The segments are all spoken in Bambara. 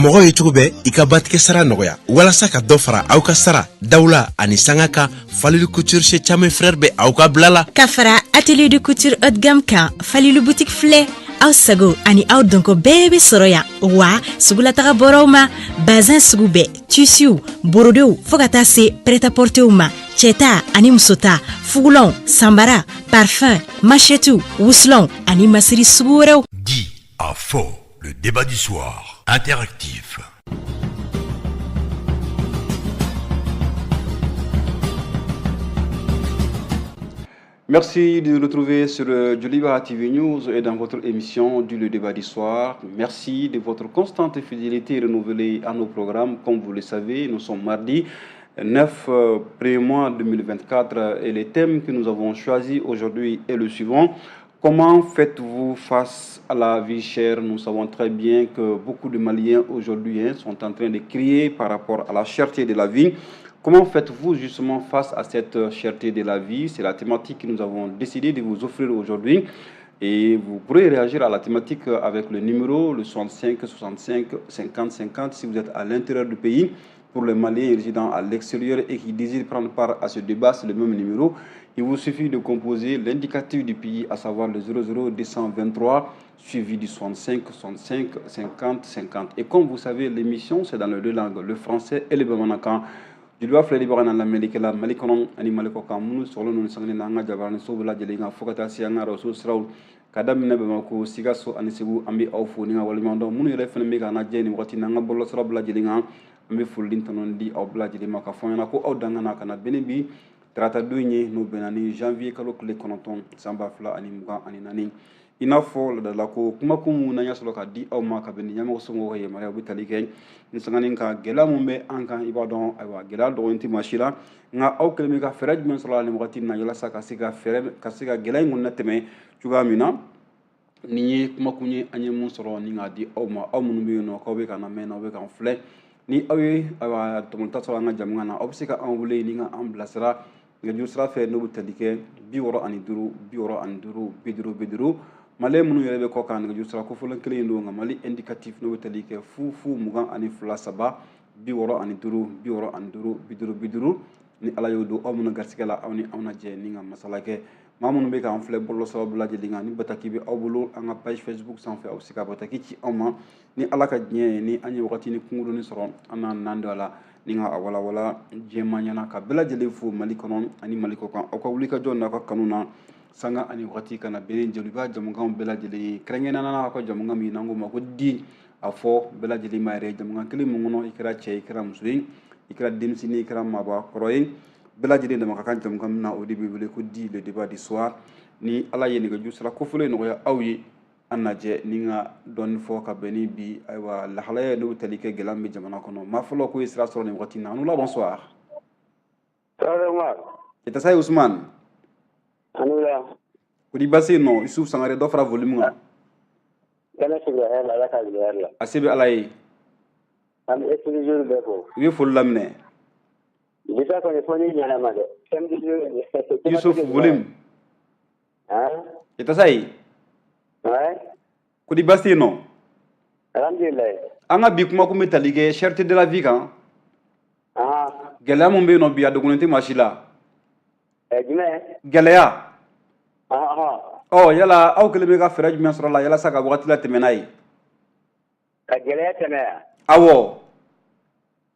Mɔgɔ ye cogo bɛɛ i ka batigɛ sara nɔgɔya walasa ka dɔ fara aw ka sara dawula ani sanga kan. Falilu Couture chez Chame Frère bɛ aw ka bila la. Ka fara atelier de couture haut de gamme kan, Falilu boutique filɛ, aw sago ani aw dɔnko bɛɛ bɛ sɔrɔ yan. Wa sugulataga bɔraw ma, bazin sugu bɛɛ, tissuw, borodew, fɔɔ ka taa se prêt-à-porterw ma, cɛta ani musota, fugulanw, sanbara, parfum, machetew, wusulanw ani masiri sugu wɛrɛw. Dit à fort, le débat du soir, interactif. Merci de nous retrouver sur Djoliba TV News et dans votre émission du Le Débat du Soir. Merci de votre constante fidélité renouvelée à nos programmes. Comme vous le savez, nous sommes mardi 9 premier mois 2024 et le thème que nous avons choisi aujourd'hui est le suivant. Comment faites-vous face à la vie chère? Nous savons très bien que beaucoup de Maliens aujourd'hui, hein, sont en train de crier par rapport à la cherté de la vie. Comment faites-vous justement face à cette cherté de la vie? C'est la thématique que nous avons décidé de vous offrir aujourd'hui. Et vous pourrez réagir à la thématique avec le numéro le 65 65 50 50 si vous êtes à l'intérieur du pays. Pour les Maliens résidant à l'extérieur et qui désirent prendre part à ce débat, c'est le même numéro. Il vous suffit de composer l'indicatif du pays, à savoir le 00 223, suivi du 65 65 50 50. Et comme vous savez, l'émission, c'est dans les deux langues, le français et le bamanakan. Joliba filɛ baga na lamɛnnikɛla Mali kɔnɔ ani Mali kɔ kan, minnu sɔgɔlen ninnu sangenen na an ka jabaranin so bɛɛ lajɛlen kan, fo ka taa se an ka arajo siraw ka daminɛ Bamakɔ, Sikaso ani Segu, an bɛ aw fo ni ka waleɲuman dɔn. Minnu yɛrɛ fana bɛ k'an lajɛ nin waati na an ka bɔlɔlɔsira bɛɛ lajɛlen kan, an bɛ foli ni tanu di aw bɛɛ lajɛlen ma, ka fɔ an ɲɛna ko aw dangana ka na bɛn ni bi tarata don ye, n'o bɛnna ni janvier kalo tile 9 san 2024. I n'a fɔ ladala ko kumakun mun n'an y'a sɔrɔ ka di aw ma ka bɛn ni ɲɛmɔgɔ somɔgɔw ka yamaruya, u bɛ tali kɛ ni sanganin kan gɛlɛya mun bɛ an kan. I b'a dɔn, ayiwa, gɛlɛya dɔgɔnin tɛ maa si la, nka aw kɛlen bɛ ka fɛɛrɛ jumɛn sɔrɔ la nin wagati in na yalasa ka se ka fɛɛrɛ ka se ka gɛlɛya in kɔni tɛmɛ cogoya min na? Nin ye kumakun ye an ye mun sɔrɔ ni k'a di aw ma. Aw minnu bɛ yen nɔ k'aw bɛ ka lamɛn, aw bɛ k'an filɛ, ni aw ye ayiwa tɔmɔta sɔrɔ an ka jamu na, aw bɛ se ka an wele ni ka an bilasira nɛgɛjuru sira fɛ, n'o bɛ tali kɛ 65 65 50 50. Malien minnu yɛrɛ bɛ kɔ kan, nɛgɛjuru sira kofɔlen kelen in don, nka Mali indicatif, n'o bɛ tali kɛ 0 0 22 3 65 65 50 50. Ni Ala y'o don aw minnu garisɛgɛ la, aw ni anw na jɛ ni ka masala kɛ. Maa minnu bɛ k'an filɛ bɔlɔlɔ bɛɛ lajɛlen kan, ni bataki bɛ aw bolo an ka page Facebook sanfɛ, aw bɛ se ka bataki ci anw ma. Ni Ala ka diɲɛ ye, ni an ye wagati ni kunkurunin sɔrɔ, an n'an nan don a la ni ka a walawala jɛman ɲɛna. Ka bɛɛ lajɛlen fo Mali kɔnɔ ani Mali kɔ kan, aw ka wulikajɔ n'aw ka kanu na sanga ani wagati ka na bɛn ni Joliba jamukanw bɛɛ lajɛlen ye, kɛrɛnkɛrɛnnenya la aw ka jamukan min n'an k'o ma ko di a fɔ bɛɛ lajɛlen ma yɛrɛ, jamukan kelen min kɔnɔ, i kɛra cɛ ye, i kɛra muso ye, i kɛra denmisɛnnin ye, i kɛra maaba kɔrɔ ye, bɛɛ lajɛlen dama ka kan jamukan min na, o de bɛ wele ko di le débat du soir. Ni Ala ye nɛgɛjuru sira kofɔlen nɔgɔya aw ye, an lajɛ ni ka dɔɔni fɔ ka bɛn ni bi ayiwa lahalaya ye, n'o bɛ tali kɛ gɛlɛya min bɛ jamana kɔnɔ. Maa fɔlɔ ko ye sira sɔrɔ nin waati in na. An la, bonsoir. Itasa ye Usman. Ko di basi nɔ? Yusuf Sangare, dɔ fara volume kan. A se bɛ Ala ye. An bɛ studio bɛɛ fo. I bɛ foli laminɛ. Bisa kɔni fo ni ɲɛna ma dɛ. Yusuf, volume. Itasa ye. Ko di basi nɔ? Alhamdulilayi. An ka bi kumakun bɛ tali kɛ cherté de la vie kan. Gɛlɛya mun bɛ yen nɔ bi, a dogolen tɛ maa si la. Jumɛn? Gɛlɛya. Ɔ yala aw kɛlen bɛ ka fɛɛrɛ jumɛn sɔrɔ a la yalasa ka wagati la tɛmɛ n'a ye? Ka gɛlɛya tɛmɛ yan? Awɔ.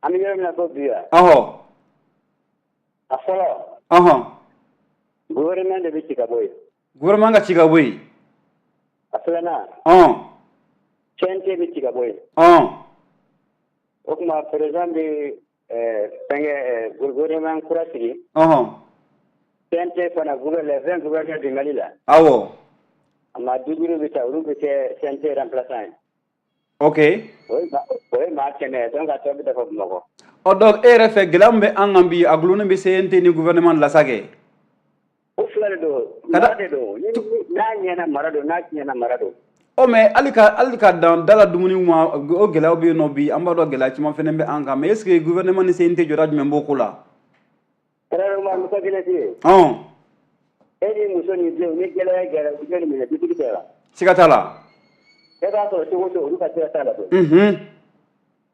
An bɛ yɔrɔ min na ko bi yan. A fɔlɔ. Gouvernement de bɛ ci ka bɔ yen. Gouvernement ka ci ka bɔ yen. A filanan. CNT bɛ ci ka bɔ yen. O tuma président bɛ fɛnkɛ gouvernement kura sigi. CNT fana, les 20 gouverneurs du Mali la. A maa 5 bɛ ta, olu bɛ kɛ CNT remplaçant ye. O ye maa 100 ye, donc a tɔ bɛ dafa Bamakɔ. Ɔ, donc e yɛrɛ fɛ, gɛlɛya min bɛ an kan bi, a gulonnen bɛ CNT ni gouvernement de la sa kɛ? O fila de don, mara de don. N'a ɲɛna, mara don, n'a tiɲɛna, mara don. Ɔ, mais hali ka dan da la dumuni ma, o gɛlɛyaw bɛ yen nɔ bi. An b'a dɔn gɛlɛya caman fana bɛ an kan, mais est ce que gouvernement ni CNT jɔda jumɛn b'o ko la? Premièrement, muso kelen tɛ yen. E ni muso ni denw, ni gɛlɛya gɛlɛya, u bɛ minɛ dutigi tɛ wa? Siga t'a la. E b'a sɔrɔ cogo o cogo, olu ka sira t'a la koyi.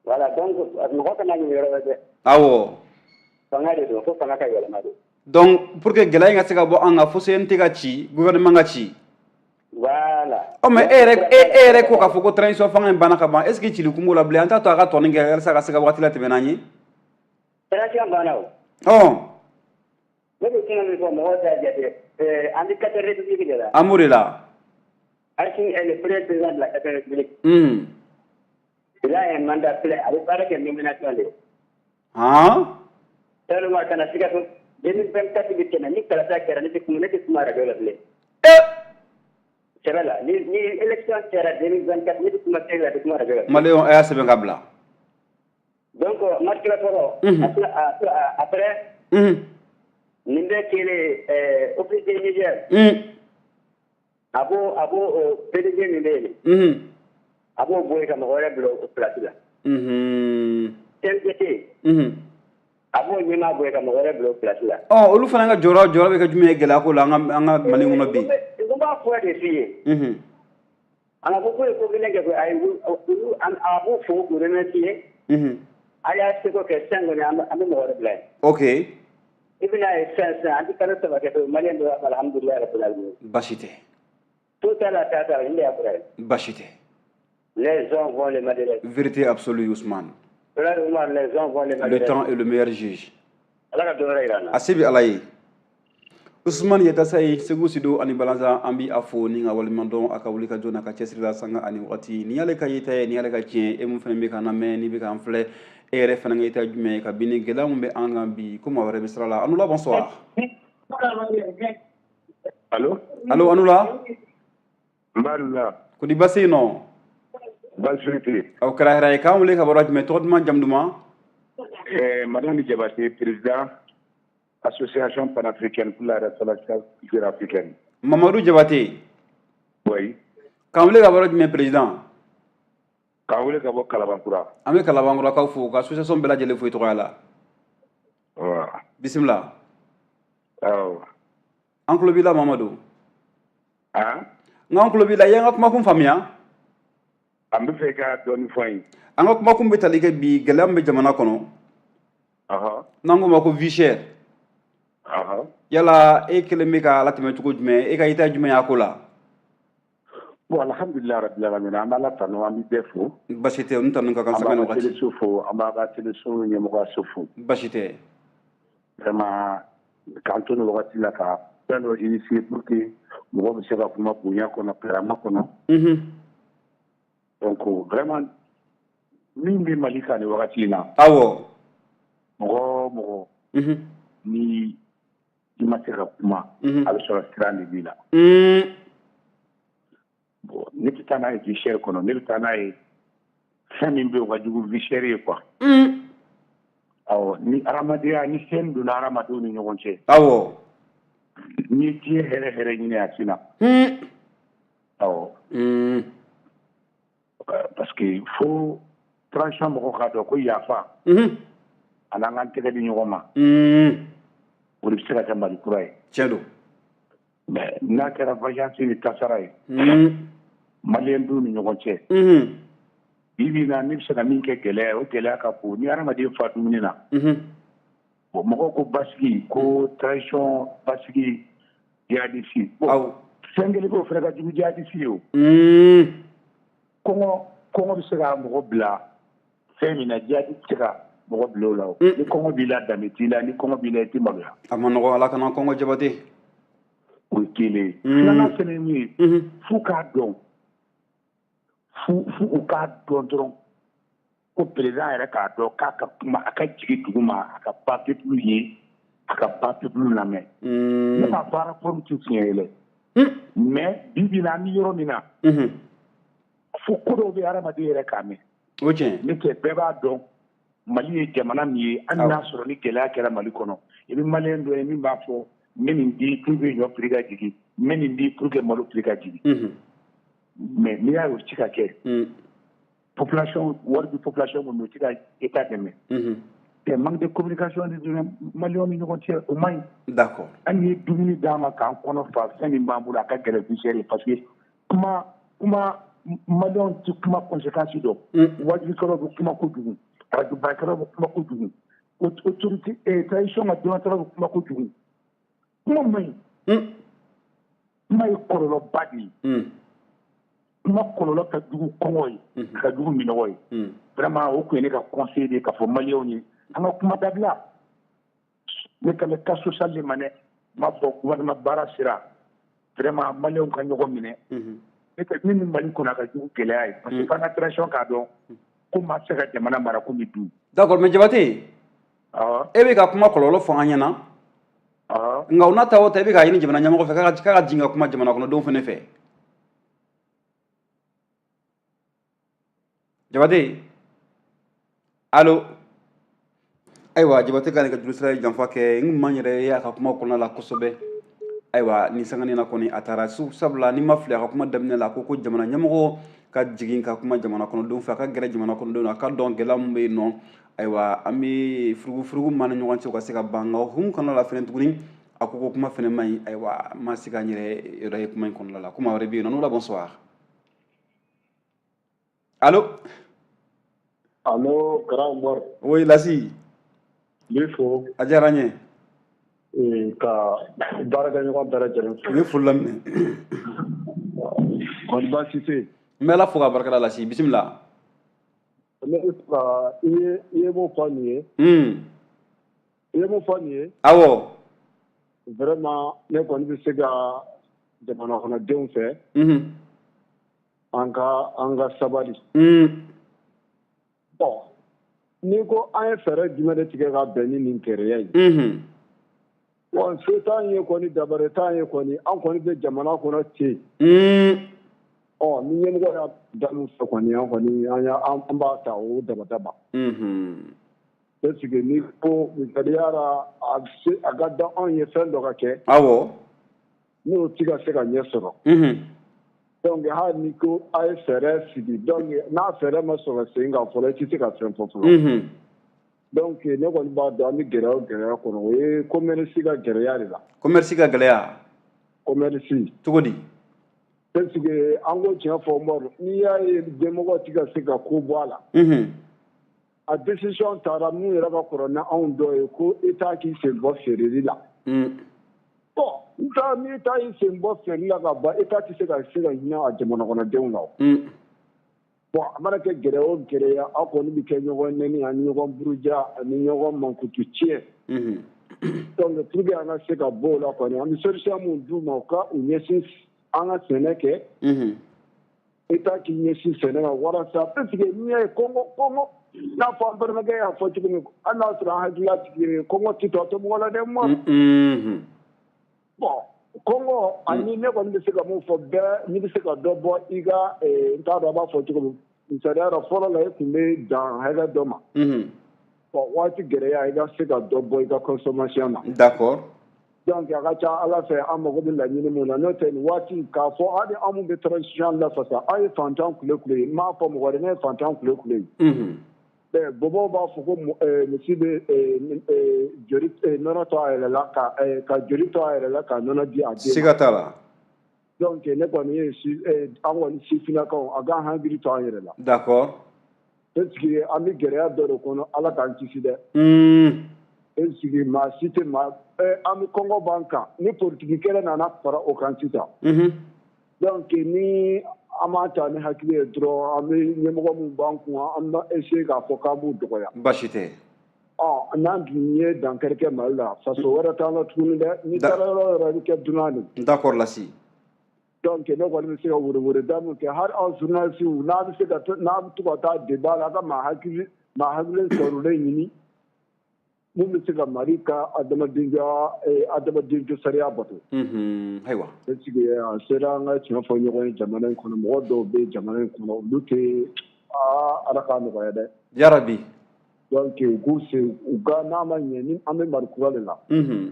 Voilà, donc mɔgɔ kana ɲini yɔrɔ wɛrɛ dɛ. Awɔ. Fanga de don, fo fanga ka yɛlɛma de. Donc pour que gɛlɛya in ka se ka bɔ an kan, fo CNT ka ci, gouvernement ka ci. Voilà. Ɔ, mais e yɛrɛ ko k'a fɔ ko transition fanga in banna ka ban, est ce que cili kun b'o la bilen? An t'a to a ka tɔnin kɛ walasa ka se ka waati latɛmɛ n'an ye. Transition banna o. Ne bɛ kuma min fɔ, mɔgɔw t'a jate. An bɛ quatrième république de la. An b'o de la. Assimi est le premier président de la quatrième république. Il a un mandat plein. A bɛ baara kɛ nomination de. Tellement kana sikaso, 2024 bɛ tɛmɛ ni kalata kɛra, ne tɛ kuma radio la bilen. Sɛbɛ la, ni élection kɛra 2024, ne tɛ kuma télé la, tɛ kuma radio la. Maliyɛnw, a y'a sɛbɛn ka bila. Donc Matikila fɔlɔ. Après nin bɛɛ kɛlen, office du Niger. A b'o o PDG min bɛ yen, a b'o bɔ yen ka mɔgɔ wɛrɛ bila o place la. CNPT, a b'o ɲɛmaa bɔ yen ka mɔgɔ wɛrɛ bila o place la. Ɔ, olu fana ka jɔyɔrɔ bɛ kɛ jumɛn ye gɛlɛya ko la an ka Mali kɔnɔ bi? N b'a fɔ de f'i ye. A ma fɔ ko ye ko kelen kɛ koyi, ayi, olu a b'u fo k'u remercier. A y'a seko kɛ sisan kɔni, an bɛ mɔgɔ wɛrɛ bila yen. I bɛna ye sisan sisan, an tɛ kalo 3 kɛ pewu, Maliyɛn dɔ b'a fɔ alhamdulilayi rabbil alamin. Baasi tɛ. To t'a la, ta t'a la, nin de y'a fura ye. Baasi tɛ. Les hommes vont les Madeleine. Vérité absolue, Ousmane. Frère Oumar, les hommes vont les Le Madeleine. temps est le meilleur juge. Ala ka don wɛrɛ yira an na. A se bɛ Ala ye. Usumani Yatasa ye Segu Sido ani Balanzan, an bi a fo ni ka waleɲuman dɔn a ka wuli ka jɔ n'a ka cɛsiri la sanga ani wagati. Nin y'ale ka yeta ye, nin y'ale ka tiɲɛ. E mun fana bɛ k'an lamɛn, n'i bɛ k'an filɛ, e yɛrɛ fana ka yeta ye jumɛn ye kabini gɛlɛya mun bɛ an kan bi, ko maa wɛrɛ bɛ sira la? Anula, bonsoir. Allo? Allo, Anula. N b'a la. Ko di, baasi yen nɔ? Baasi foyi tɛ yen. Aw kɛra hɛrɛ ye. K'an wele ka bɔ yɔrɔ jumɛn, tɔgɔ duman, jamu duman? Madame Diabaté, président Association panafricaine pour la restauration culturelle africaine. Mamadu Jabate. Oui. K'an wele ka bɔ yɔrɔ jumɛn, président? K'an wele ka bɔ Kalabankura. An bɛ Kalabankurakaw fo ka association bɛɛ lajɛlen fo i tɔgɔya la. Voilà. Bisimila. Awɔ. An tulo b'i la, Mamadu. Han? N k'an tulo b'i la. I y'an ka kumakun faamuya? An bɛ fɛ ka dɔɔnin fɔ an ye. An ka kumakun bɛ tali kɛ bi gɛlɛya min bɛ jamana kɔnɔ, n'an k'o ma ko vie chère. Yala e kelen bɛ ka latɛmɛ cogo jumɛn? E ka yeta jumɛn y'a ko la? Bon, alhamdulilah rabbil alamin, an b'a la tanu, an bɛ bɛɛ fo. Basi tɛ, n tanu ka kan An sanga b'a ni ka wagati. téléso fo, an b'a ka téléso ɲɛmɔgɔyaso fo. Basi tɛ. Vraiment, k'an to nin wagati la ka fɛn dɔ initier pour que mɔgɔ bɛ se ka kuma bonya kɔnɔ, karama kɔnɔ. Donc vraiment, min bɛ Mali kan nin wagati in na, mɔgɔ o mɔgɔ ni i ma se ka kuma, a bɛ sɔrɔ siran de b'i la. Bon, ne tɛ taa n'a ye vie chère kɔnɔ, ne bɛ taa n'a ye fɛn min bɛ yen o ka jugu vie chère ye quoi. Awɔ, ni hadamadenya ni fɛn donna hadamadenw ni ɲɔgɔn cɛ, n'i ye diɲɛ hɛrɛ hɛrɛ ɲini, a tɛ na. Awɔ. Parce que fo transition mɔgɔw k'a dɔn ko yafa ani an k'an tɛgɛ di ɲɔgɔn ma, o de bɛ se ka kɛ Mali kura ye. Tiɲɛ don. Mais n'a kɛra vengeance ni tasara ye maliyɛn denw ni ɲɔgɔn cɛ, bi bi in na, ne bɛ se ka min kɛ gɛlɛya ye, o gɛlɛya ka bon ni hadamaden fa dumuni na. Bon, mɔgɔw ko basigi, ko transition basigi, jihadiste. Bon, fɛn kelen bɛ, o fana ka jugu jihadiste ye o. Kɔngɔ, kɔngɔ bɛ se ka mɔgɔ bila fɛn min na, jihadiste tɛ se ka mɔgɔ bila o la o. Ni kɔngɔ b'i la, danbe t'i la. Ni kɔngɔ b'i la, i tɛ maloya. A ma nɔgɔ, Ala kana kɔngɔ, Jabate. O ye kelen ye. Filanan fɛnɛ ye min ye, f'u k'a dɔn, fu u k'a dɔn dɔrɔn ko président yɛrɛ k'a dɔn k'a ka kuma, a ka jigin dugu ma, a ka ba peuple ye, a ka ba peuple lamɛn. Ne b'a fɔ rapport tɛ tiɲɛ ye dɛ, mais bi bi in na, an bɛ yɔrɔ min na, fo ko dɔw bɛ hadamaden yɛrɛ k'a mɛn. O tiɲɛ. Ne tɛ, bɛɛ b'a dɔn Mali ye jamana min ye, hali n'a sɔrɔ ni gɛlɛya kɛra Mali kɔnɔ, i bɛ maliyɛn dɔ ye min b'a fɔ n bɛ nin di pour que ɲɔ prix ka jigin, n bɛ nin di pour que malo prix ka jigin. Mais n'i y'a ye o ti ka kɛ, population wari bɛ population mun, o ti ka état dɛmɛ. Te manque de communication de donna maliyɛnw ni ɲɔgɔn cɛ, o man ɲi. Hali n'i ye dumuni d'a ma k'an kɔnɔ fa, fɛn min b'an bolo, a ka gɛlɛn vie chère ye, parce que kuma kuma Maliyɛnw tɛ kuma conséquence dɔn. Wajulikɛlaw bɛ kuma kojugu, arajo baarakɛlaw bɛ kuma kojugu, autorité transition ka donateurs bɛ kuma kojugu. Kuma man ɲi. Kuma ye kɔlɔlɔba de ye. Kuma kɔlɔlɔ ka jugu kɔngɔ ye, ka jugu minɔgɔ ye. Vraiment, o tun ye ne ka conseil de ye k'a fɔ maliyɛnw ye, an ka kuma dabila. Ne kan bɛ cas social de ma dɛ, n m'a fɔ gouvernement baara sera. Vraiment, maliyɛnw ka ɲɔgɔn minɛ. Ne tɛ min bɛ Mali kɔnɔ, a ka jugu gɛlɛya ye, parce que f'an ka transition k'a dɔn ko maa tɛ se ka jamana mara komi du. D'accord, mais Jabate, e bɛ ka kuma kɔlɔlɔ fɔ an ɲɛna, nka o n'a ta o ta, e bɛ k'a ɲini jamana ɲɛmɔgɔ fɛ k'a ka jigin ka kuma jamana kɔnɔdenw fana fɛ. Jabate, allo. Ayiwa, Jabate ka nɛgɛjuru sira ye janfa kɛ. N kun ma n yɛrɛ ye a ka kuma kɔnɔna la kosɛbɛ. Ayiwa, ni sanganin na kɔni a taara, sabula ni ma fili, a ka kuma daminɛ la, a ko ko jamana ɲɛmɔgɔ ka jigin ka kuma jamana kɔnɔdenw fɛ, a ka gɛrɛ jamana kɔnɔdenw na, a ka dɔn gɛlɛya min bɛ yen nɔ. Ayiwa, an bɛ furugufurugu min ni ɲɔgɔn cɛ, o ka se ka ban. Nka o hukumu kɔnɔna la fɛnɛ tuguni, a ko ko kuma fɛnɛ man ɲi. Ayiwa, n ma se ka n yɛrɛ ye kuma in kɔnɔna la. Kuma wɛrɛ bɛ yen nɔ n'o la. Bonsoir, allo. Allo, Kara Umaru. Oui, Lasi. N b'i fo. A diyara n ye. Ka baarakɛɲɔgɔn bɛɛ lajɛlen fo. U ye foli laminɛ. Kɔni baasi tɛ yen? N bɛ Ala fo k'a barika da, Lasi. Bisimila. Ne bɛ fɛ ka i ye mun fɔ nin ye. I ye mun fɔ nin ye. Awɔ. Vraiment, ne kɔni bɛ se ka jamana kɔnɔdenw fɛ. An ka sabali. Bon, n'i ko an ye fɛɛrɛ jumɛn de tigɛ ka bɛn ni nin gɛlɛya ye? Bon, se t'an ye kɔni, dabari t'an ye kɔni, an kɔni bɛ jamana kɔnɔ ten. Ɔ ni ɲɛmɔgɔ y'a da min fɛ kɔni, an kɔni an y'a an b'a ta o dabada ma. Est ce que n'i ko misaliya la, a bɛ se a ka da anw ye fɛn dɔ ka kɛ. N'o ti ka se ka ɲɛ sɔrɔ. Donc hali ni ko a ye fɛɛrɛ sigi, donc n'a fɛɛrɛ ma sɔrɔ sen kan fɔlɔ, i tɛ se ka fɛn fɔ fɔlɔ. Donc ne kɔni b'a dɔn an bɛ gɛlɛya o gɛlɛya kɔnɔ, o ye commerce ka gɛlɛya de la. Commerce ka gɛlɛya. Commerce. Cogo di? Est ce que an ko tiɲɛ fɔ, Umaru, n'i y'a ye ɲɛmɔgɔ ti ka se ka ko bɔ a la. A décision taara mun yɛrɛ ka kɔrɔ ni anw dɔ ye ko État k'i sen bɔ feereli la. Bon, nta ni État y'i sen bɔ feereli la ka ban, État tɛ se ka hinɛ a jamana kɔnɔdenw la o. Bon, a mana kɛ gɛlɛya o gɛlɛya, aw kɔni bɛ kɛ ɲɔgɔn nɛni ani ɲɔgɔn buruja ani ɲɔgɔn mankutu tiɲɛ. Donc pour que an ka se ka bɔ o la kɔni, an bɛ solution mun d'u ma, u ka u ɲɛsin an ka sɛnɛ kɛ. État k'i ɲɛsin sɛnɛ ma walasa, parce que n'i y'a ye kɔngɔ n'a fɔ an balimakɛ y'a fɔ cogo min, hali n'a sɔrɔ an hakilila tigi ye, kɔngɔ tɛ tɔ to mɔgɔ la dɛ, Umaru. Bon, kɔngɔ ani ne kɔni bɛ se ka mun fɔ bɛɛ, n'i bɛ se ka dɔ bɔ i ka, n t'a dɔn a b'a fɔ cogo min, misaliya la, fɔlɔ la e tun bɛ dan hakɛ dɔ ma. Bon, waati gɛlɛya, i ka se ka dɔ bɔ i ka consommation na. Donc a ka ca Ala fɛ, an mago bɛ laɲini mun na, n'o tɛ nin waati k'a fɔ hali an mun bɛ transition lafasa, aw ye fantan kule kule ye, n m'a fɔ mɔgɔ wɛrɛ, ne ye fantan kule kule ye. Bɔbɔw b'a fɔ ko misi bɛ joli nɔnɔ to a yɛrɛ la, ka joli to a yɛrɛ la, ka nɔnɔ di a den ma. Siga t'a la. Donc ne kɔni ye si an kɔni sifinnakaw, a k'an hakili to an yɛrɛ la. Est ce que an bɛ gɛlɛya dɔ de kɔnɔ, Ala k'an kisi dɛ. Est ce que maa si tɛ maa, an bɛ kɔngɔ b'an kan ni politiki kɛlɛ nana fara o kan sisan. Donc ni an m'a ta ni hakili ye dɔrɔn, an bɛ ɲɛmɔgɔ min b'an kun, an b'a essayer k'a fɔ k'an b'u dɔgɔya. Baasi tɛ. Ɔ n'an dun ye dankari kɛ Mali la, faso wɛrɛ t'an la tuguni dɛ, n'i taara yɔrɔ o yɔrɔ, i bɛ kɛ dunan de ye. D'accord, Lasi. Donc ne kɔni bɛ se ka weleweleda min kɛ, hali aw journalistes, n'a bɛ se ka to, n'a bɛ to ka taa débat la, a ka maa hakili sɔrɔlen ɲini mun bɛ se ka Mali ka adamadenya jɔ sariya bato. Ayiwa. Est ce que a sera an ka tiɲɛ fɔ ɲɔgɔn ye jamana in kɔnɔ, mɔgɔ dɔw bɛ jamana in kɔnɔ, olu tɛ aa, Ala k'a nɔgɔya dɛ. Yarabi. Donc u k'u se u ka, n'a ma ɲɛ ni an bɛ Mali kura de la. U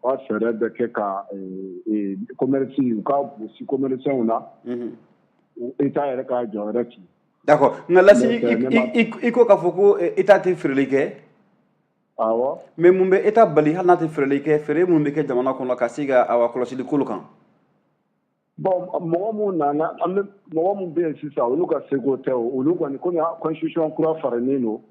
ka fɛɛrɛ bɛɛ kɛ ka commerce, u ka gosi commerçants la. État yɛrɛ k'a jɔyɔrɔ ci. D'accord, nka Lasi, i ko k'a fɔ ko État tɛ feereli kɛ. Awɔ. Mais mun bɛ État bali, hali n'a tɛ feereli kɛ, feere minnu bɛ kɛ jamana kɔnɔ, ka se ka awa kɔlɔsili k'olu kan? Bon, mɔgɔ mun nana, an bɛ mɔgɔ mun bɛ yen sisan, olu ka seko tɛ o. Olu kɔni, komi constitution kura faralen don,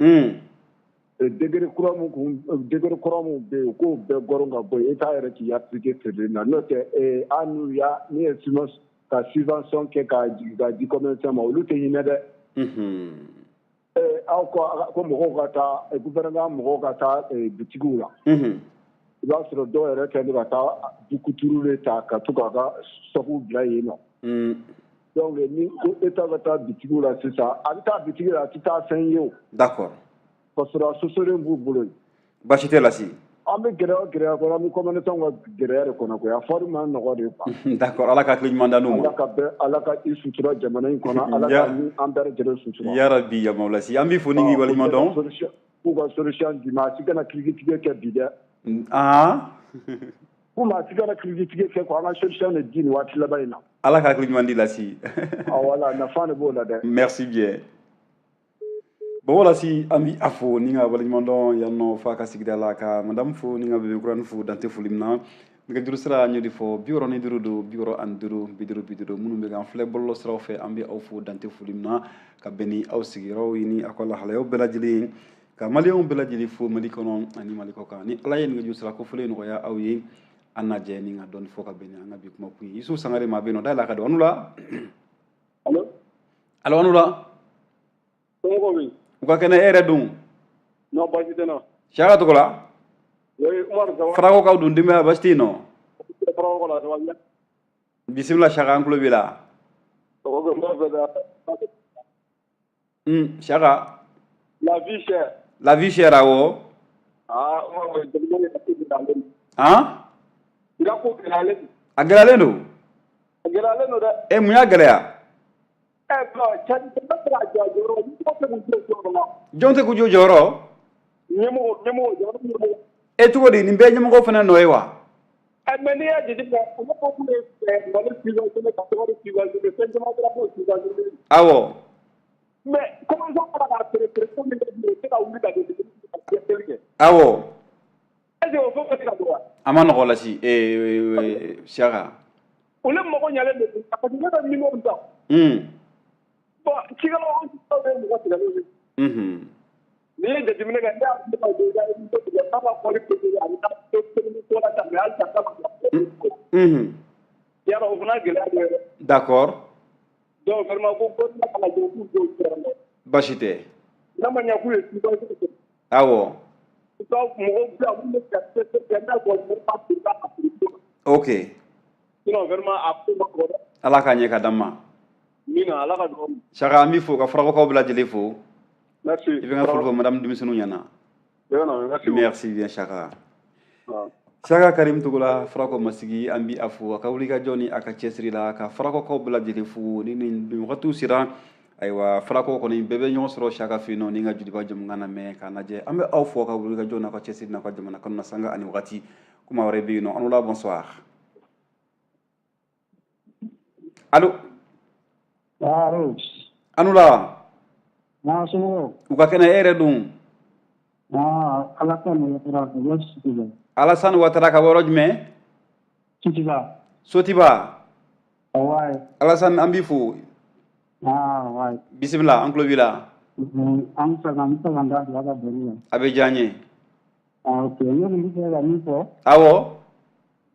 degré kura mun kun, degré kɔrɔ mun bɛ yen, u k'o bɛɛ gɔrɔn ka bɔ yen. État yɛrɛ k'i appliquer feereli na. N'o tɛ, hali n'u y'a n'u ye ka subvention kɛ k'a jigin k'a di commerçant ma, olu tɛ hinɛ dɛ. Aw ko mɔgɔw ka taa, gouvernement mɔgɔw ka taa butigiw la. I b'a sɔrɔ dɔw yɛrɛ kɛlen don ka taa dukuturu de ta ka to k'a ka stock bila yen nɔ. Donc ni ko État bɛ taa bitigiw la sisan, a bɛ taa bitigi la, a tɛ taa fɛn ye o. D'accord. Ka sɔrɔ a sosolen b'u bolo yen. Baasi tɛ Lasi. An bɛ gɛlɛya o gɛlɛya kɔnɔ, an bɛ commerçant ka gɛlɛya de kɔnɔ koyi. A fɔri ma nɔgɔ de quoi. D'accord, Ala ka hakili ɲuman d'an n'u ma. Ala ka bɛɛ, Ala ka i sutura jamana in kɔnɔ, Ala ka ni an bɛɛ lajɛlen sutura. Ya Rabbi ya Mawlasi, an b'i fo ni k'i waleɲuman dɔn. K'u ka solution di, maa si kana kiritigɛ kɛ bi dɛ. Ko maa si kana kiritigɛ kɛ quoi, an ka solution de di nin waati laban in na. Ala ka hakili ɲuman di Lasi. Ah voilà, nafa de b'o la dɛ. Merci bien. Bon, Lasi, an bi a fo ni ka waleɲuman dɔn yan nɔ f'a ka sigida la, ka madame fo ni ka bébé kurani fo dante foli min na. Nɛgɛjuru sira, n y'o de fɔ, 65 don, 65 50 50. Minnu bɛ k'an filɛ bɔlɔlɔ siraw fɛ, an bɛ aw fo dante foli min na, ka bɛn ni aw sigiyɔrɔw ye ni aw ka lahalayaw bɛɛ lajɛlen ye, ka maliyɛnw bɛɛ lajɛlen fo Mali kɔnɔ ani Mali kɔ kan. Ni Ala ye nɛgɛjuru sira kofɔlen nɔgɔya aw ye, an n'a jɛ ni ka dɔɔni fɔ ka bɛn ni an ka bi kuma kun ye. Yusu Sangare, maa bɛ yen nɔ, dayɛlɛ a ka don. An la. Allo. Allo, an la. Somɔgɔw bɛ yen? U ka kɛnɛ, e yɛrɛ dun? Non, baasi tɛ n na. Siyaka tɔgɔ la? Oui, Umaru, ça va? Farakɔkaw dun, denbaya baasi tɛ yen nɔ? Farakɔ la, ça va bien. Bisimila Siyaka, an tulo b'i la. Ok, n b'a fɛ ka Siyaka. La vie chère. La vie chère, awɔ. Ah, Umaru, jamana in ka ko gɛlɛyalen don. Han? I ka ko gɛlɛyalen don. A gɛlɛyalen don? A gɛlɛyalen don dɛ. E, mun y'a gɛlɛya? Ɛ non, cɛ bɛ se k'a jɔ a jɔyɔrɔ, ɲɛmɔgɔ tɛ k'u jɔ jɔyɔrɔ la. Jɔn tɛ k'u jɔ jɔyɔrɔ? Ɲɛmɔgɔ, ɲɛmɔgɔ, jamana ɲɛmɔgɔ. E, cogo di, nin bɛɛ ye ɲɛmɔgɔ fana nɔ ye wa? Ɛ mais n'i y'a jateminɛ, olu ko k'u ye Mali subventionné, ka sukaro subventionné, fɛn caman kɛra k'o subventionné. Mais commerçant fana k'a feere feere ko min kɛ bilen, u tɛ ka wuli ka ka dɛsɛli kɛ. Est ce que o fɛn bɛ se ka don wa? A ma nɔgɔ Lasi, Siyaka. Olu mago ɲalen don parce que ne bɛ miliyɔn ta. Bon, cikɛlaw, anw cikɛlaw ye mɔgɔ tigɛlenw ye. N'i ye jateminɛ kɛ, ne y'a fɔ ka don i ka émission tigɛ, k'a ka kɔɔri peseli, a bɛ taa semaine ko la tan, mais halisa k'a ma bila. Yarɔ, o fana gɛlɛya dɔ ye dɛ. D'accord. Donc vraiment, ko gouvernement kana jɔ k'u jɔ u jɔyɔrɔ la. Baasi tɛ. N'a ma ɲɛ k'u ye subvention kɛ. U ka mɔgɔw bila minnu bɛ se ka cɛsiri kɛ, n'a fɔ mɔgɔw b'a feere a feere cogo la. Ok. Sinon vraiment, a ko ma nɔgɔ dɛ. Ala k'a ɲɛ ka d'an ma. Amina, Ala ka dugawu. Siyaka, an b'i fo ka Farakɔkaw bɛɛ lajɛlen fo. Merci. I bɛ n ka foli fɔ madame denmisɛnninw ɲɛna. Merci. Merci bien Siyaka. Siyaka Karim Togola, Farakɔ Masigi, an bi a fo a ka wulikajɔ ni a ka cɛsiri la, ka Farakɔkaw bɛɛ lajɛlen fo. Ni nin wagatiw sera, ayiwa, Farakɔ kɔni bɛɛ bɛ ɲɔgɔn sɔrɔ Siyaka fɛ yen nɔ ni ka Joliba jɛmukan lamɛn k'a lajɛ. An bɛ aw fo a ka wulikajɔ n'a ka cɛsiri n'a ka jamana kanu na sanga ani wagati. Kuma wɛrɛ bɛ yen nɔ. An la, bonsoir. Allo. Allo. An la. Ah, somɔgɔw? U ka kɛnɛ, e yɛrɛ dun? Ah, Alassane Ouattara ka bɔ Sotiba. Alassane Ouattara ka bɔ yɔrɔ jumɛn? Sotiba. Sotiba. Ouais. Alassane, an b'i fo. Ah, ouais. Bisimila, an tulo b'i la. An bɛ fɛ ka n bɛ fɛ ka n da don a ka baro la. A bɛ diya n ye. Ah, ok. Ne tun bɛ fɛ ka min fɔ.